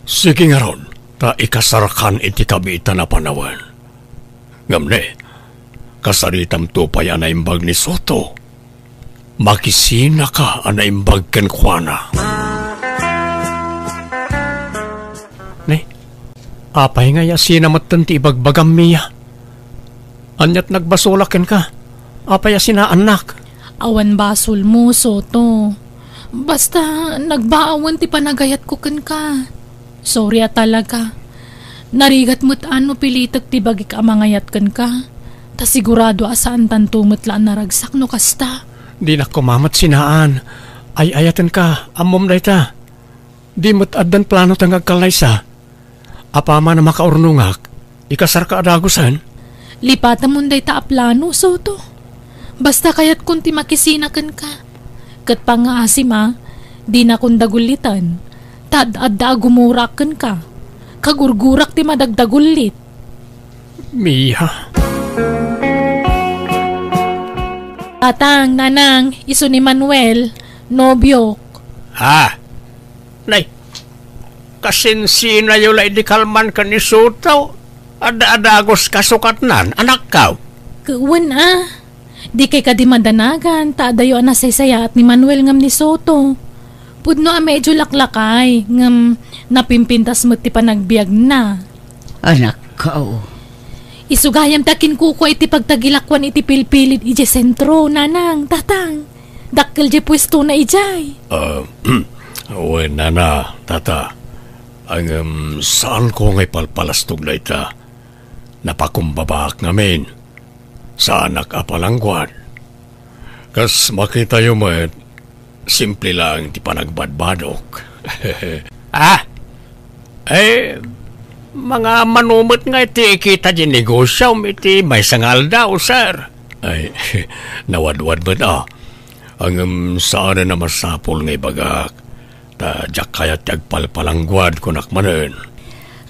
Sige ngarud, ta ikasarkan iti kabiitan a panawen. Ngem ne, kasaritamto pay a naimbag ni Soto. Makisinaka a naimbag kenkuana. Apay ngay a sina metten ti ibagbagam, Mia? Aniat nagbasolak kenka? Apay a sinaannak? Awan basolmo, Soto. Basta, nagbaawen ti panagayatko kenka. Sorry a talaga. Narigat met a no pilitek ti bagik a mangayat kenka. Ta sigurado a saantanto met la a naragsak no kasta. Dinak koma met sinaan. Ay-ayatenka, ammom dayta. Di met addan plano ta nga agkallaysa. Apaman a makaurnongak, ikasarka a dagusen? Lipatamon dayta a plano, Soto. Basta kayatkon ti makisina kenka. Ket pangngaasim a, dinakon dagulliten. Ta ad-adda a gumurak kenka. Kagurgurak ti madagdagullit. Mia. Tatang, nanang, isu ni Manuel, nobiok. Ha? Nay, kasinsinayo la idi kalman ken ni Soto? Adda a dagus kasukatnan, anakkaw? Wen a, dikay kadi madanagan, ta adayo a nasaysayaat ni Manuel ngem ni Soto. Pudno a medyo laklakay, ngem napimpintas met ti panagbiagna. Anakkaw. Isu gayam ta kinkukua iti pagtagilakuan iti pilpilid idiay sentro, nanang, tatang. Dakkel diay puestona idiay. Ah, wen, nana, tata. Ngem saanko nga ipalpalastog dayta. Napakumbabaak ngamin. Saanak a palangguad. Kas makitayo met, simple laeng ti panagbadbadok. Ah? Eh, mangaammo met ngay ti ikita diay negosiom iti maysa nga aldaw, sir. Ay, nawadwad met, ah. Ngem saanen a masapul nga ibagak, ta diak kayat ti agpalpalangguad, kunak manen.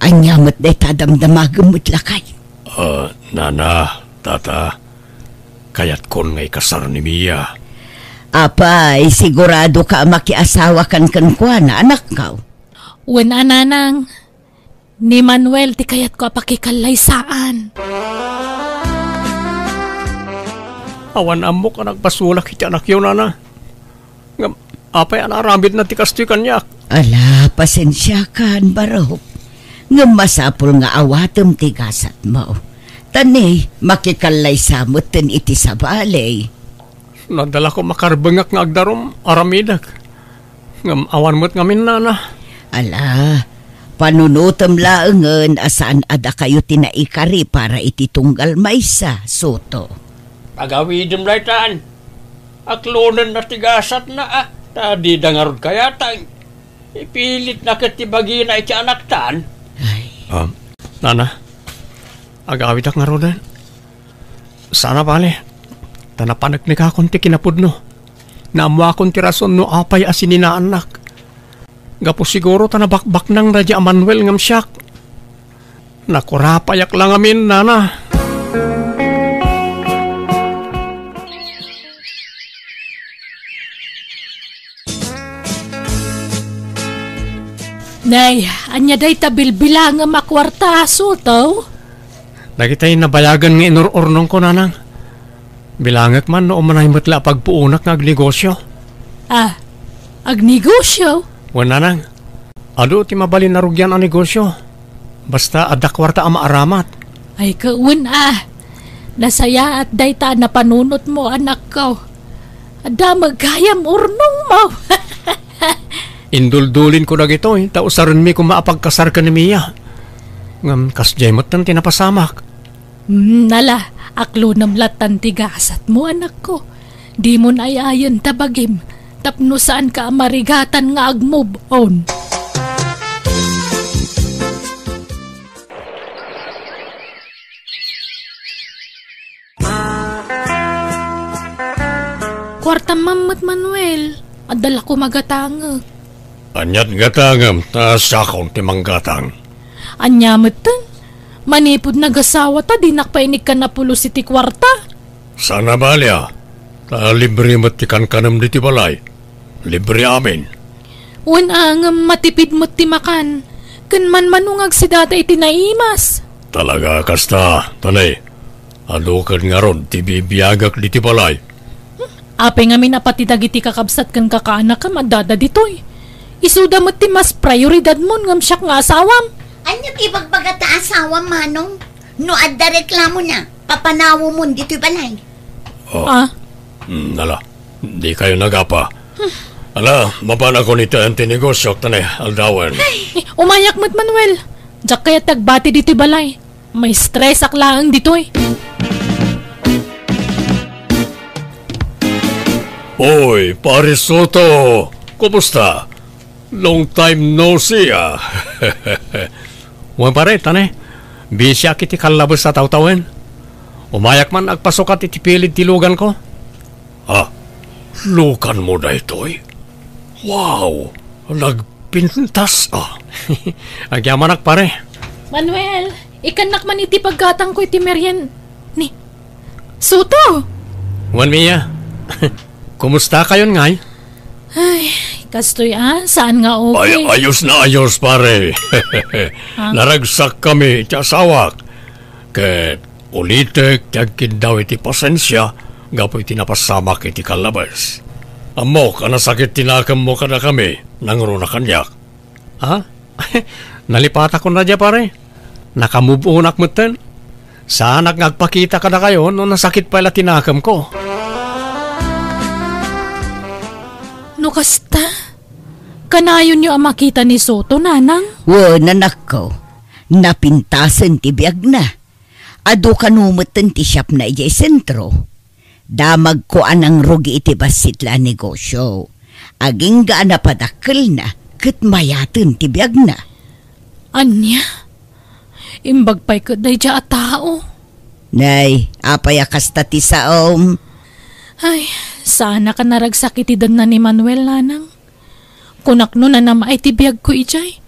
Ania met dayta a damdamagem met, lakay? Ah, nana, tata, kayatkon nga ikasar ni Mia. Apay, siguradoka a makiasawakan kenkuana, anakkaw? Wen a, nanang. Ni Manuel ti kayatko a pakikallaysaan. Awan ammok a nagbasolak iti anakyo, nana. Ngem apay a naaramidna ti kastoy kaniak? Ala, pasensiakan, barok. Ngem masapul nga awatem ti gasatmo. Ta ni, makikallaysa metten iti sabali. Nadala koma karbengak nga agdarum, aramidek. Ngem awan met ngamin, nana. Ala, panunotem laengen a saan a dakayo ti naikari para iti tunggal maysa, Soto. Agawidem daytan. Aklonenna ti gasatna, a, ta dida ngarud kayatang. Ipilitna ket ti bagina iti anaktan. Ay. Ah, nana, agawidak ngaruden. Saan a bale, ta napaneknekakon ti kinapudno. Naammoakon ti rason no apay a sininaannak. Gapu siguro ta nabakbaknang daydi a Manuel ngem siak. Nakurapayak la ngamin, nana. Nay, ania dayta bilbilangem a kuarta, Soto? Dagitay nabayagen nga inur-urnongko, nanang. Bilangek man no umanay met la a pagpuonak nga agnegosio. Ah, agnegosio? Wen, nanang. Adu ti mabalin a rugian a negosio. Basta adda kuarta a maaramat. Ay, ket wen a. Nasayaat dayta a napanunotmo, anakko. Adda met gayam urnongmo. Induldulinko dagitoy, ta usarenmi koma a pagkasar ken ni Mia. Ngem kasdiay metten ti napasamak. Hmm, ala, aklonem lattan ti gasatmo, anakko. Dimon ay-ayen ta bagim, tapno saanka a marigatan nga ag-move on. Kuartam man met, Manuel. Adda la koma gatangek. Aniat gatangem, ta siakon ti manggatang. Ania metten? Manipud nagasawa ta dinak pay inikkan a pulos iti kuarta. Saan a bali a, ta libre met ti kankanem ditoy balay. Libre amin. Wen a, ngem matipid met ti makan. Ken manmano nga agsidata iti naimas. Talaga kasta, tani. Adu ken ngarud ti bibiagak ditoy balay. Apay ngamin a pati dagiti kakabsat ken kakaanakam addada ditoy? Isuda met ti mas prioridadmon ngem siak nga asawam. Ania ti ibagbaga ta asawa, Manong? No adda reklamona, papanawemon ditoy balay. Oh. Ah? Mm, ala, di kayo nagapa. Ala, mapanakon iti ayan ti negosyo, ta ne, aldawen. Eh, umayak met, Manuel. Diak kayat agbati ditoy balay. Maistresak laeng ditoy. Oy, Pare Soto! Kumusta? Long time no see, ah. Wen, pare, ta ne, bisiak iti kallabes a tawtawen. Umayak man agpasukat iti pilid ti luganko. Ah, luganmo daytoy? Wow! Nagpintas, ah. Agyamanak, pare. Manuel, ikannak man iti paggatangko iti merien-, ni Soto! Wen, Mia. Kumusta kayon ngay? Ay, kastoy, ah, saan nga okay? Ay, ayos na ayos, pare. Ah? Naragsak kami iti asawak. Ket ulitek ti agkiddaw iti pasensia gapu iti napasamak iti kallabes. Ammok a nasakit ti nakemmo kadakami, nangruna kaniak. Ha? Nalipatakon na dia, pare. Nakamove onak metten. Saanak nga agpakita kadakayo no nasakit pay la ti nakemko. No kasta, kanayonyo a makita ni Soto, nanang? Wen, anakko. Napintasen ti biagna. Adu kano metten ti shopna idiay sentro. Damagko a nangrugi iti bassit la a negosio. Agingga a napadakkelna ket mayaten ti biagna. Ania? Imbag pay ket daydiay a tao. Nay, apay a kasta ti saom? Ay, saanak a naragsak iti denna ni Manuel, nanang. Kunak no nanam-ay ti biagko idiay.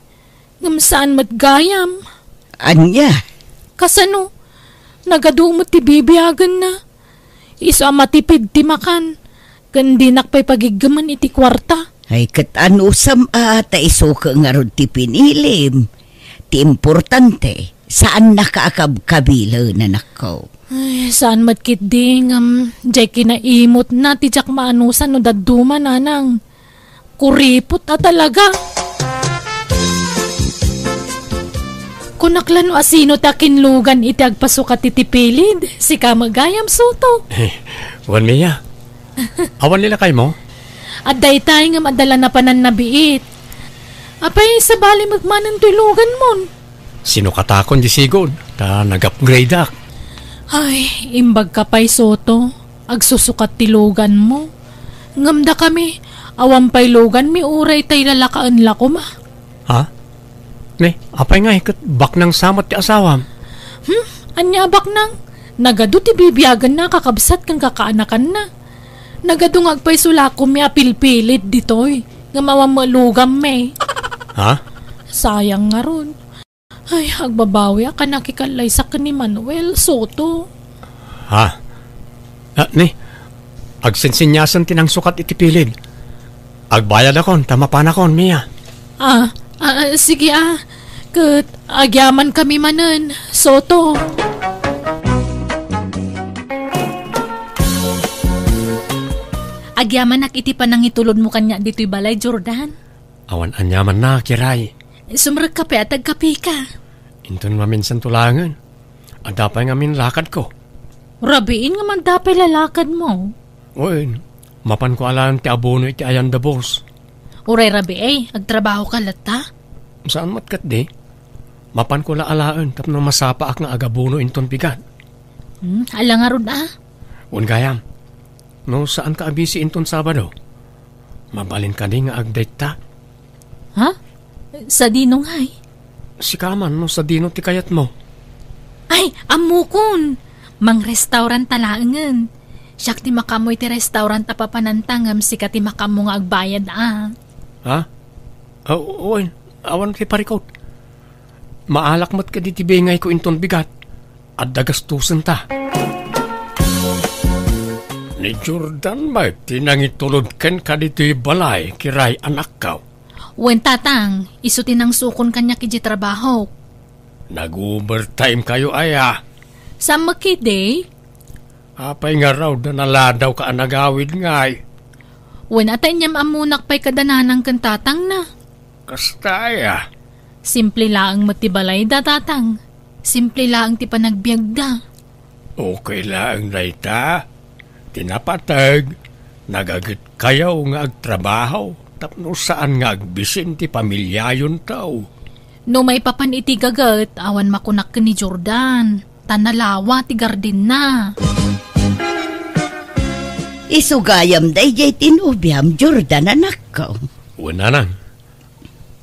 Ngem saan met gayam. Ania? Kasano? Nagadu met ti bibiagenna. Isu a matipid ti makan, ken dinak pay pagiggemen iti kuarta. Ay, ket anusam a ta isu ket ngarud ti pinilim. Ti importante, saannaka a kabkabilen, anakko. Ay, saan met ketdi, ngem diay kinaimutna ti diak maanusan no dadduma, nanang. Kuripot a talaga. Kunak la no asino ti akinlugan iti agpasukat iti pilid, sika met gayam, Soto. Eh, wen, Mia. Awan ni lakaymo? Adda itay ngem adda la napanan nabiit. Apay, sabali met manen toy luganmon? Sinukatakon di sigud, ta nag-upgradeak. Ay, imbagka pay, Soto. Agsusukat ti luganmo. Ngem dakami, awan pay luganmi uray tay lalakaen la koma. Ha? Ne, apay ngay ket baknang sa met ti asawam? Hmm? Ania a baknang? Nagadu ti bibiagenna a kakabsat ken kakaanakanna. Nagadu nga agpayso la a koma a pilpilid ditoy, ngem awan met lugammi. Ha? Sayang ngarud. Ay, agbabawiak a nakikallaysak ken ni Manuel Soto. Ha? Ah, ni, agsinsinyasen ti nangsukat iti pilid. Agbayadakon, ta mapanakon, Mia. Ah, ah, sige, ah. Ket agyamankami manen, Soto. Agyamanak iti panangitulodmo kaniak ditoy balay, Jordan. Awan aniamanna, Kiray. Sumrekka pay a tagkapika. Inton maminsan to laengen. Adda pay ngamin lakadko. Rabiin nga adda pay lalakadmo. Wen, mapanko alaen ti abono iti ayan da boss. Uray rabii, agtrabahoka latta? Saan met ketdi. Mapanko la alaen tapno masapaak nga agabono inton bigat. Hmm, ala ngarud a? Wen gayam. No saanka a busy inton Sabado, mabalin kadi nga agdate ta? Ha? Sadino ngay? Sika man no sadino ti kayatmo. Ay, ammokon! Mangrestaurant ta laengen. Siak ti makaammo iti restaurant a papananta ngem sika ti makaammo nga agbayad a. Ha? Ah, wen, awan ti parikut. Maalak met kadi ti bingayko inton bigat. Adda gastosenta. Ni Jordan met ti nangitulod kenka ditoy balay, Kiray, anakko. Wen, Tatang, isu ti nangsukon kaniak idiay trabahok. Nag-overtime kayo aya? Saan met ketdi? Apay ngarud a naladawka a nagawid ngay? Wen, a ta inyam-ammonak pay kada nanang ken tatangna. Kasta aya? Simple laeng met ti balayda, Tatang. Simple laeng ti panagbiagda. Okay laeng dayta. Ti napateg, nagagetkayo nga agtrabaho tapno saan nga agbisin ti pamiliayonto. No maipapan iti gaget, awan makunak ken ni Jordan. Ta nalawa ti gardenna. Isu gayam daydiay ti nobiam, Jordan, anakko. Wen, nanang.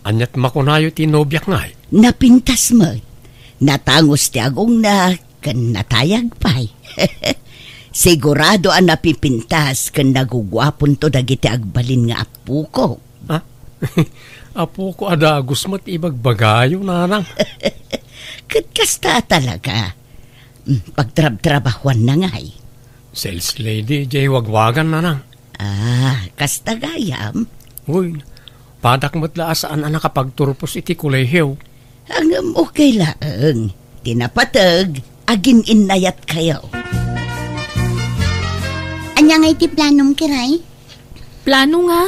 Aniat makunayo ti nobiak ngay? Napintas met. Natangos ti agongna ken natayag pay. Sigurado a napipintas ken naguguaponto dagiti agbalin nga apoko. Ha? Apoko a dagus met ibagbagayo, nanang. Ket kasta talaga. Mm, pagtrabtrabahuanna ngay. Sales lady, jay wagwagan, nanang. Ah, kasta gayam? Uy, padak met la a saan a nakapagturpos iti kolehiyo. Ngem okay laeng. Ti napateg, agin-innayatkayo. Ania ngay ti planom, Kiray? Plano nga?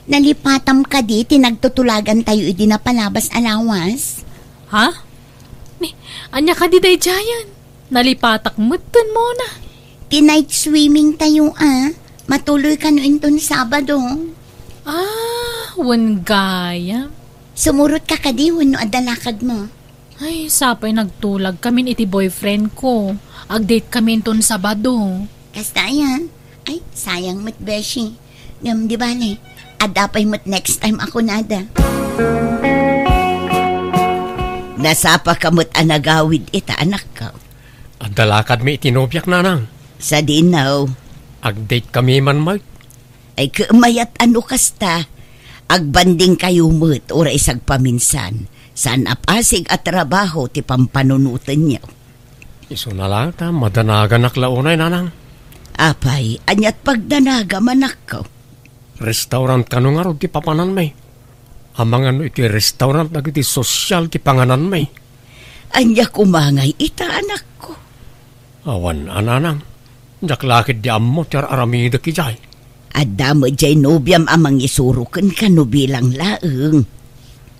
Nalipatam kadi ti nagtutulagantayo idi napalabas a lawas? Ha? Ni, ania kadi daydiayen? Nalipatak metten, Mona. Ti night swimming tayo, a. Matuloy kano inton Sabado. Ah, wen gayam. Sumurotka kadi wenno adda lakadmo? Ay, sapay nagtulagkamin iti boyfriend ko. Ag-date kami inton Sabado. Kasta aya? Ay, sayang met, beshi. Ngem di bale, adda pay met next time a kunada. Nasapaka met a nagawid ita, anakko. Adda lakadmi iti nobiak, nanang. Sadino? Ag-date kami man met. Ay, ket mayat a no kasta. Agbandingkayo met uray sagpaminsan. Saan a pasig a trabaho ti pampanunotenyo. Isuna la ta madanaganak la unay, nanang. Apay, aniat pagdanagam, anakko? Restaurant kano ngarud ti papananmi? Amangan no iti restaurant dagiti sosyal ti pangananmi. Ania koma ngay ita, anakko? Awan a, nanang. Diak la ketdi ammo ti ar-aramidek idiay. Adda met diay nobiam a mangisuro kenka no bilang laeng.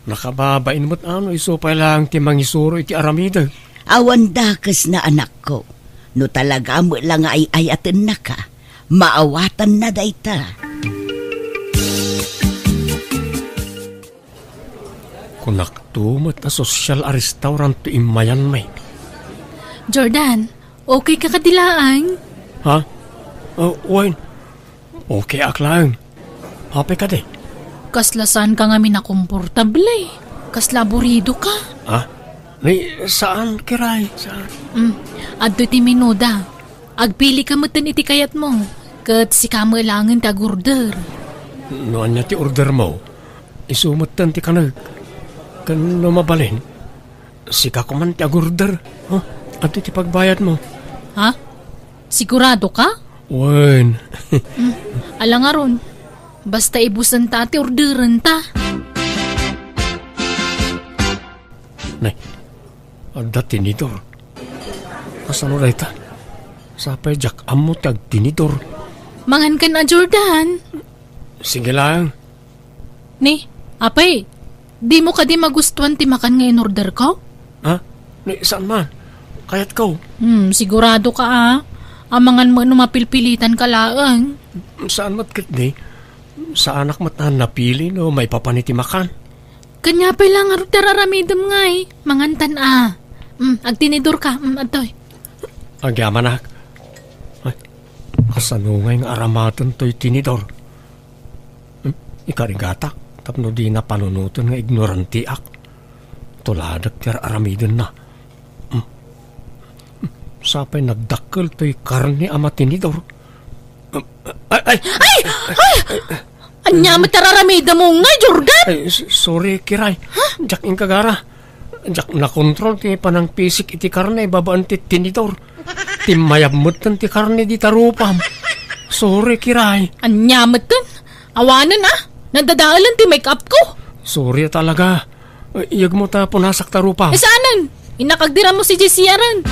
Nakababain met a no isu pay laeng ti mangisuro iti aramidek. Awan dakesna, anakko. No talaga met la nga ay-ayatennaka, maawatanna dayta. Kunakto met a sosyal a restaurant ti immayanmi. Jordan, okay ka kadi laeng? Ha? Oh, wen. Okay ak laeng. Apay kadi? Kasla saan ka ngamin a komportable. Kasla aburido ka. Ha? Ni, saan, Kiray? Saan? Mm, adtoy ti menuda. Agpili ka metten iti kayatmo. Ket sika met laengen ti agorder. No ania ti ordermo? Isu metten ti kanek. Ken no mabalin, sika koman ti agorder. Oh, adtoy ti pagbayadmo. Ha? Sigurado ka? Wen. Hmm, ala ngarud. Basta ibusenta ti orderenta. Nay, adda tinidor. Kasano dayta? Sapay diak ammo ti agtinidor. Mangan kan a, Jordan. Sige laeng. Ni, apay, dimo kadi magustuan ti makan nga in-order ko? Ha? Ni, saan man? Kayatko. Hmm, sigurado ka, a. Amangan mo no mapilpilitan ka laeng. Saan met ketdi? Saanak met a napili no maipapan iti makan. Kanya pay lang ngarud ti ar-aramidem ngay. Mangantan a. Hmm, agtinidor ka. Hmm, adtoy. Agyamanak. Ay, kasano ngay nga aramaten toy tinidor? Hmm, ikarigatak tapno dina panunoten nga ignorantiak. Tuladek ti ar-aramidenna. Hmm. Sapay nagdakkel toy karne a matinidor. Hmm, ay, ay! Ay! Ay! Ania met ti ar-aramidem ngay, Jordan? Ay, s-, sorry, Kiray. Ha? Diak inkagara. Diak nakontrol ti panangpisik iti karne babaen ti tinidor. Timmayab metten ti karne dita rupam. Sorry, Kiray. Ania metten? Awanen, a. Nadadaelen ti make-up ko. Sorry talaga. Iyegmo ta punasak ta rupam. Eh, saanen? Innak agdirammo si Jessie aren.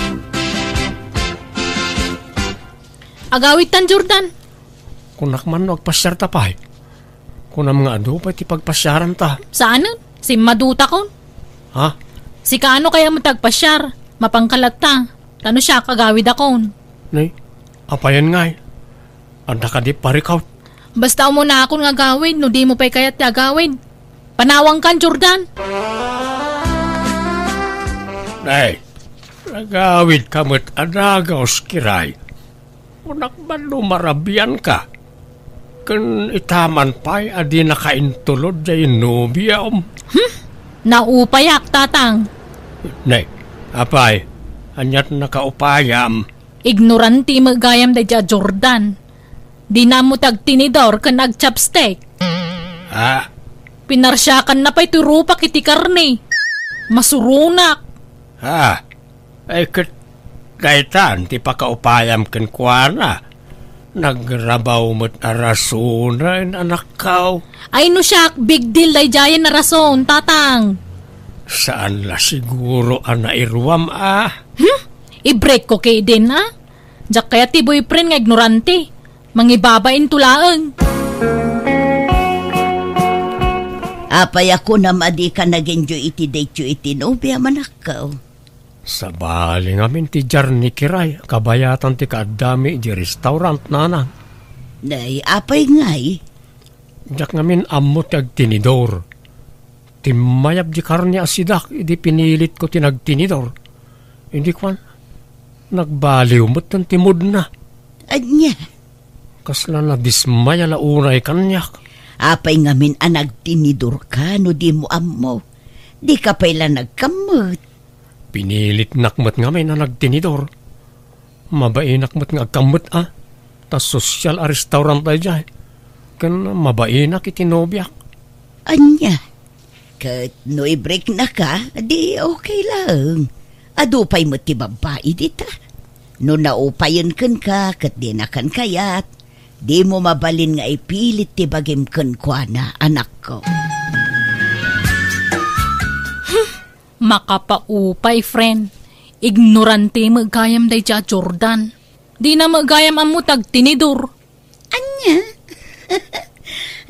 Agawidtan, Jordan. Kunak man no agpasiarta pay. Kunam nga adu pay ti pagpasiaranta. Saanen? Simmadutakon. Ha? Sika, ano kaya mo ti agpasiar? Mapanka latta. Ta no siak, agawidakon. Nay, apayen ngay? Adda kadi parikut? Basta umunakon nga agawid, no dimo pay kayat ti agawid. Panawangkan, Jordan. Nay, agawidka met a dagus, Kiray. Kunak man no marabianka. Ken ita man pay a dinaka intulod diay nobiam. Hmm? Naupayak, Tatang. Nay, apay, aniat nakaupayam? Ignorante met gayam daydiay a Jordan. Dina ammo ti agtinidor ken agchopstick. Ah? Pinarsiakanna pay ti rupak iti karne. Masuronak. Ah, ay ket daytan ti pakaupayam kenkuana. Nagrabaw met a rasonen, anakko. Ay no siak, big deal daydiayen a rason, Tatang. Saan la siguro a nairuam a? Hmm? I-break ko ketdin a? Diak kayat ti boyfriend nga ignorante. Mangibabainto laeng. Apay a kunam a dika nag-enjoy iti date-yo iti nobiam, anakko? Sabali ngamin ti diar ni Kiray, kabayatan ti kaaddami idiay restaurant, nanang. Nay, apay ngay? Diak ngamin ammo ti agtinidor. Timmayab di karne a sidak idi pinilitko ti nagtinidor. Idi kuan, nagbaliw metten ti moodna. Ania? Kasla nadismaya la unay kaniak. Apay ngamin a nagtinidorka no dimo ammo? Dika pay la nagkammet. Pinilitnak met ngamin a nagtinidor. Mabainak met nga agkammet a, ta sosyal a restaurant daydiay. Ken mabainak iti nobiak. Ania? Ket no i-breaknaka, di okay laeng. Adu pay met ti babbai dita. No naupayen kenka ket dinakan kayat, dimo mabalin nga ipilit ti bagim kenkuana, anakko. Makapaupay, friend. Ignorante met gayam daydiay a Jordan. Dina met gayam ammo ti agtinidor. Ania?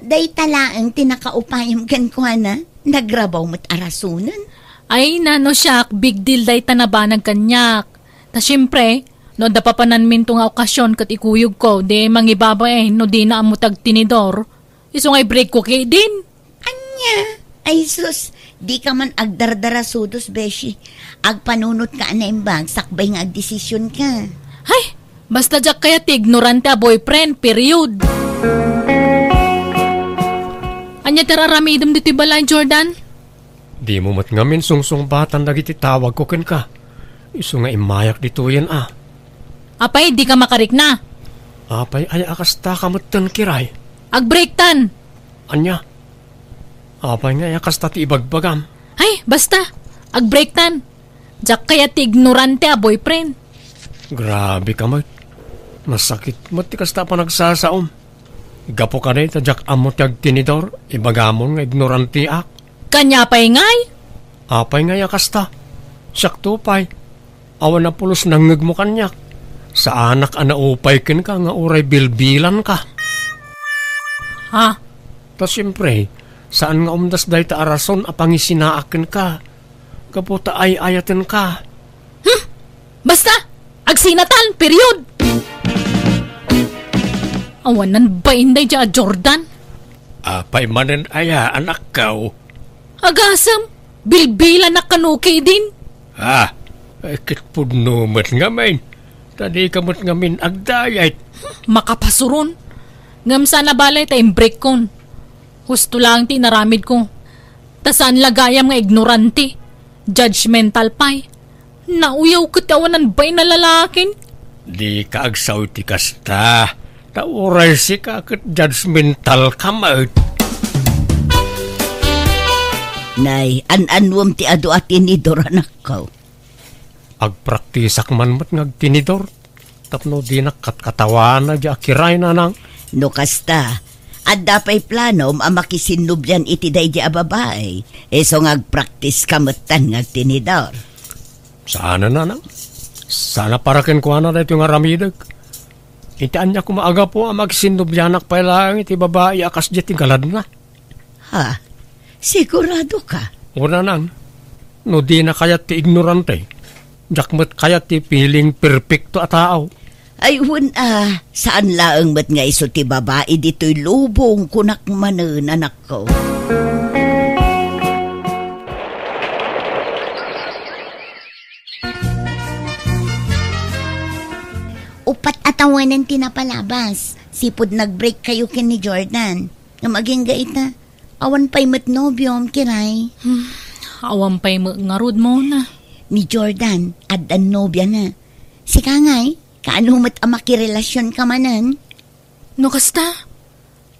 Dayta laeng ti nakaupayam kenkuana, nagrabaw met a rasonen. Ay, nano siak, big deal dayta nabanag kaniak. Ta siempre, no adda papananminto nga okasion ket ikuyogko, di mangibabain no dina ammo ti agtinidor. Isu nga i-break ko ketdin. Ania? Ay sus, dika man agdardarasudos, beshi. Agpanunotka a naimbag sakbay nga agdesisionka. Hay, basta diak kayat ti ignorante a boyfriend, period. Ania ti ar-aramidem ditoy balay, Jordan? Dimo met ngamin sungsungbatan dagiti tawagko kenka. Isu nga immayak ditoyen a. Apay, dika makarikna? Apay aya a kasta ka metten, Kiray? Ag-breaktan! Ania? Apay nga aya kasta ti ibagbagam? Ay, basta! Ag-breaktan! Diak kayat ti ignorante a boyfriend. Grabe ka met. Masakit met ti kasta a panagsasaom. Gapu kadi ta diak ammo ti agtinidor, ibagamon nga ignoranteak. Kania pay ngay? Apay ngay a kasta? Siakto pay. Awan a pulos nangngegmo kaniak. Saanak a naupay kenka nga uray bilbilanka. Ha? Ta siempre, saan nga umdas dayta a rason a pangisinaak kenka. Gapu ta ay-ayatenka. Hmm? Basta, agsinatan, period! Awanan bain daydiay a Jordan. Apay manen aya, anakko? Agasem, bilbilanak kano ketdin. Ah, ay, ket pudno met ngamin. Ta dika met ngamin agdayet. Makapasuron. Ngem saan a bale ta imbrekkon. Husto laeng ti inaramidko. Ta saan la gayam nga ignorante. Judgmental pay. Nauyaw ket awanan bain a lalakin. Dika agsao iti kasta. Ta uray sika ket judgmental ka met. Nay, an-annuam ti adu a tinidor, anakko. Agpraktisak man met nga agtinidor. Tapno dinak katkatawana diay a Kiray, nanang. No kasta, adda pay planom a makisinnublian iti daydiay a babai? Isu nga agpraktiska metten nga agtinidor. Saan a, nanang. Saan a para kenkuana daytoy nga aramidek. Iti ania koma a gapu a makisinnublianak pay laeng iti babai a kasdiay ti galadna? Ha? Sigurado ka? O, nanang. No dina kayat ti ignorante, diak met kayat ti feeling perfecto a tao. Ay, wen a, saan laeng met nga isu ti babai ditoy lubong, kunak manen, anakko. Upat a tawenan ti napalabas. Sipud nag-break kayo ken ni Jordan. Ngem agingga ita, awan pay met nobiom, Kiray. Hmm, awan pay met ngarud, Mona. Ni Jordan, addan nobiana. Sika ngay, kaano met a makirelasionka manen? No kasta,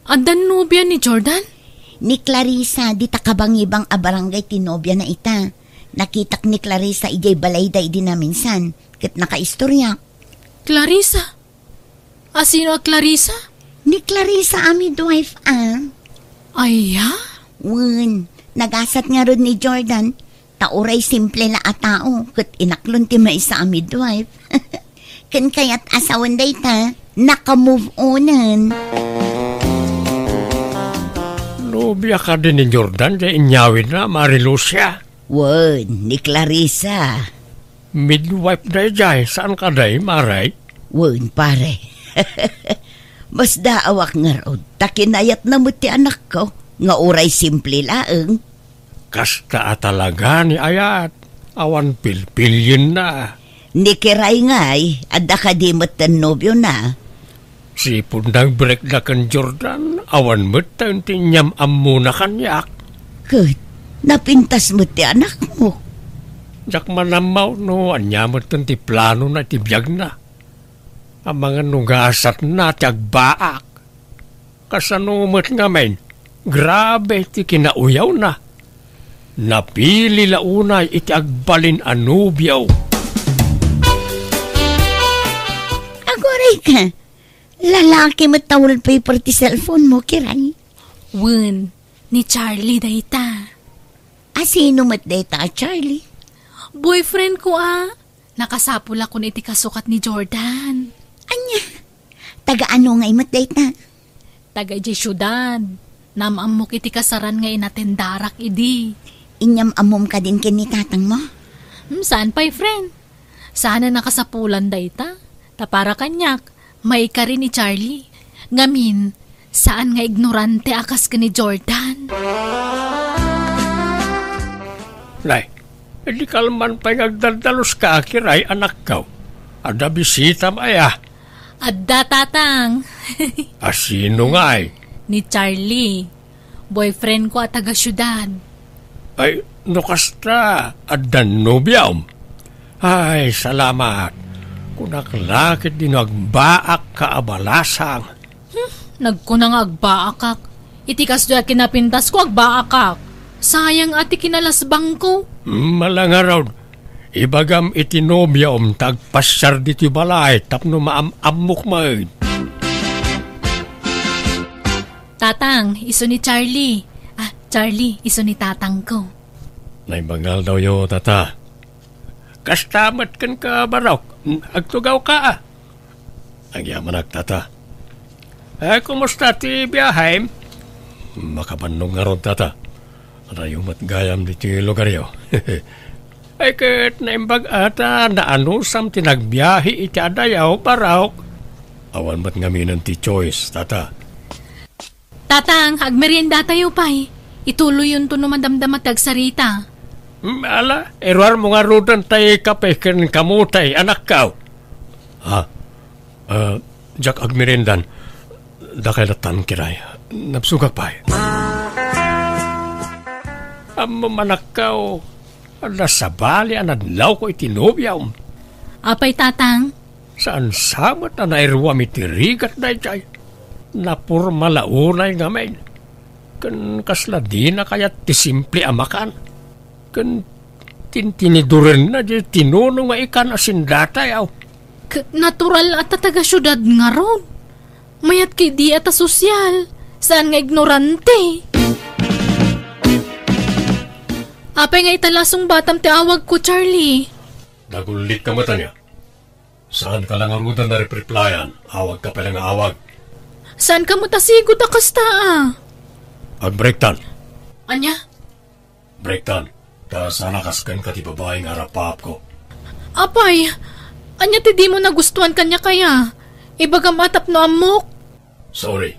addan nobia ni Jordan? Ni Clarissa, dita kabangibang a barangay ti nobiana ita. Nakitak ni Clarissa idiay balayda idi naminsan, ket nakaistoriak. Clarissa? A sino a Clarissa? Ni Clarissa a midwife, a. Aya? Wen, nagasat ngarud ni Jordan, ta uray simple la a tao, ket inaklon ti maysa a midwife. Ken kayat a sawen dayta, naka-move onen. Nobia kadi ni Jordan, diay inyawidna, Mari Lucia? Wen, ni Clarissa. Midwife daydiay, saan kadi, Mari? Wen, pare. Masdaawak ngarud, ta kinayatna met ti anakko, nga uray simple laeng. Kasta a talaga ni ayat, awan pilpilienna. Ni Kiray ngay, adda kadi metten nobiona? Sipud nag-breakda ken Jordan, awan metten ti inyam-ammona kaniak. Ket, napintas met ti anakmo. Diak man ammo no ania metten ti planona iti biagna. Amangan no gasatna ti agbaak. Kasano met ngamin, grabe ti kinauyawna. Napili la unay iti agbalin a nobio. Aguray ka, lalaki met ta wallpaper ti cellphone mo, Kiray. Wen, ni Charlie dayta. A sino met dayta a Charlie? Boyfriend ko a. Nakasapulakon iti kasukat ni Jordan. Ania? Taga ano ngay met dayta? Taga idiay siudad. Naam-ammok iti kasaran nga inatendarak idi. Inyam-ammom kadin ken ni tatangmo? Hmm, saan pay, friend. Saan a nakasapulan dayta. Ta para kaniak, maikari ni Charlie. Ngamin, saan nga ignorante a kas ken ni Jordan. Nay, idi kalman pay nga agdaldaluska, Kiray, anakko. Adda bisitam aya? Adda, Tatang. A sino ngay? Ni Charlie. Boyfriend ko a taga siudad. Ay, no kasta, addan nobiom? Ay, salamat. Kunak la ket dino agbaakka a balasang. Hmm, nagkuna nga agbaakak. Iti kastoy a kinapintasko, agbaakak. Sayang a ti kinalasbangko. Malangarod, ibagam iti nobiom ta agpasiar ditoy balay tapno maam-ammok met. Tatang, isu ni Charlie. Ah, Charlie, isu ni tatangko. Naimbag nga aldawyo, tata. Kasta met kenka, Barok. Agtugawka, a. Agyamanak, tata. Eh, kumusta ti biahem? Makabannog ngarud, tata. Adayo met gayam ditoy lugaryo. Ay, ket naimbag a ta naanusam ti nagbiahe iti adayo, Barok. Awan met ngaminen ti choice, tata. Tatang, agmeriendatayo pay. Ituloyonto no madamdama ti agsarita. Mm, ala, iruarmo ngaruden tay kape ken kamote, anakko. Ha? Ah, diak agmeriendan. Dakay lattan, Kiray. Nabsogak pay. Ammom, anakko, adda sabali a nadlawko iti nobiom. Apay, Tatang? Saan sa met a nairuam iti rigat daydiay. Naporma la unay ngamin. Ken kasla dina kayat ti simple a makan. Ken tintinidorenna diay tinuno nga ikan a sindatayo. Ket natural a ta taga siudad ngarud. Mayat ketdi a ta sosyal, saan nga ignorante. Apay nga ita la a sungbatam ti awagko, Charlie? Nagullitka met ania? Saanka la ngaruden a repreplayan, awagka pay la nga awag. Saanka met a sigud a kasta, a. Agbreaktan. Ania? Breaktan. Ta saan a kas kenka ti babai nga arapaapko. Apay, ania ti dimo nagustuan kaniak aya? Ibagam a tapno ammok. Sorry.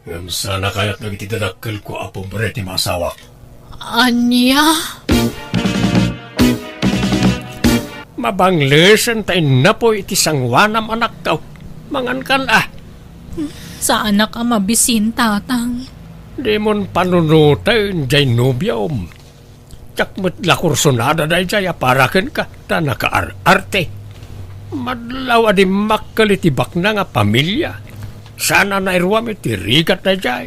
Ngem saan a kayat dagiti dadakkelko a pobre ti maasawak. Ania? Mabanglesen ta innapoy iti sangoanam, anakko. Mangankan a. Saanak a mabisin, tatang. Dimon panunoten jay nobiom. Diak met la kursonada dayjay a para kenka, ta nakaar-arte. Madlaw a dimmakkel iti bakna nga pamilia. Saan a nairuam iti rigat dayjay.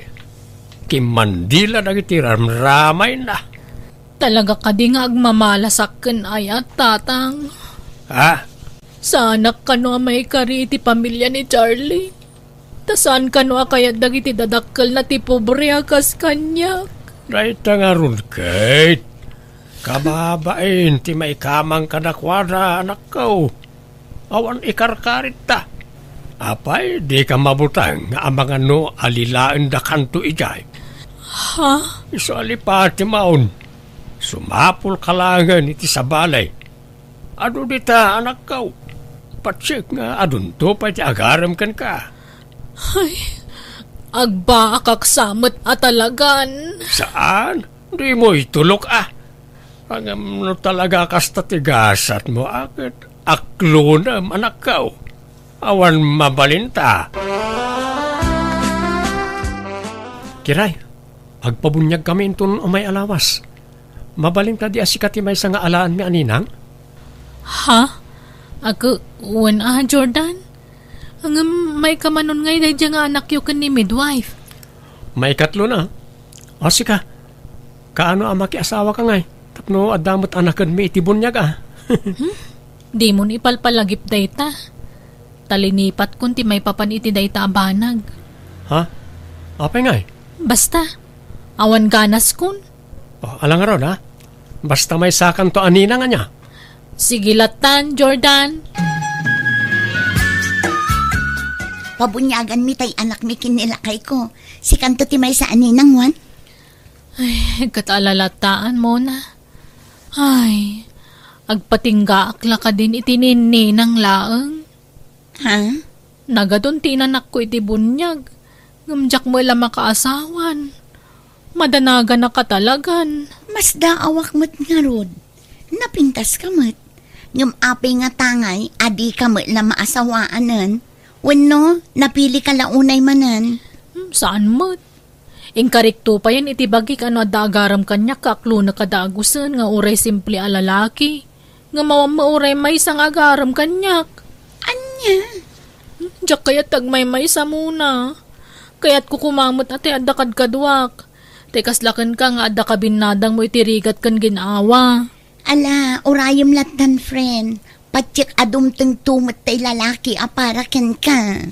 Kimmandila dagiti ramramayna. Talaga kadi nga agmamalasak ken ayat, tatang? Ha? Saanak kano a maikari iti pamilia ni Charlie? Ta saan kano a kayat dagiti dadakkelna ti pobre a kas kaniak? Dayta ngarud, Kate. Kababain ti maikamang kadakuada, anakko. Awan ikarkaritta. Apay, dika mabutang nga amangan no alilaendakanto idiay. Ha? Isu a lipatemaon. Sumapulka laengen iti sabali. Adu dita, anakko. Patsek nga adunto pay ti agarem kenka. Ay, agbaakak sa met a talagan. Saan? Dimo itulok a. Ngem no talaga kasta ti gasatmo, a ket aklonem, anakko. Awan mabalinta. Kiray, agpabuniagkami inton umay a lawas. Mabalin kadi a sika ti maysa nga alaenmi a ninang? Ha? Ag-, wen a, Jordan? Ngem maikamanon ngay daydiay nga anakyo ken ni midwife? Maikatlo na. O sika, kaano a makiasawaka ngay? Tapno adda met anakenmi iti buniag a. Hmm? Dimon ipalpalagip dayta. Ta linipatkon ti maipapan iti dayta a banag. Ha? Apay ngay? Basta, awan ganaskon. O, ala ngarud, ha? Basta maysakanto a ninang ania. Sige latan, Jordan. Pabuniaganmi tay anakmi ken ni lakayko. Sikanto ti maysa a ninang, wen? Ay, ket ala lataan, Mona. Ay, agpatinggaak la kadin iti ninninang laeng. Ha? Nagadun ti inanakko iti buniag, ngem diak met la makaasawan. Madanaganak a talagan. Masdaawak met ngarud. Napintaska met. Ngem apay nga tangay a dika met la maasawaanen? Wenno, napilika la unay manen? Hmm, saan met. Inkarikto payen iti bagik a no adda agarem kaniak, kaaklonek a dagusen nga uray simple a lalaki. Ngem awan met uray maysa nga agarem kaniak. Ania? Diak kayat ti agmaymaysa, Mona. Kayatko koma met a tay adda kadkaduak. Tay kasla kenka nga adda kabinnadangmo iti rigat ken gin-awa. Ala, urayem lattan, friend. Patiek a dumtengto met tay lalaki a para kenka.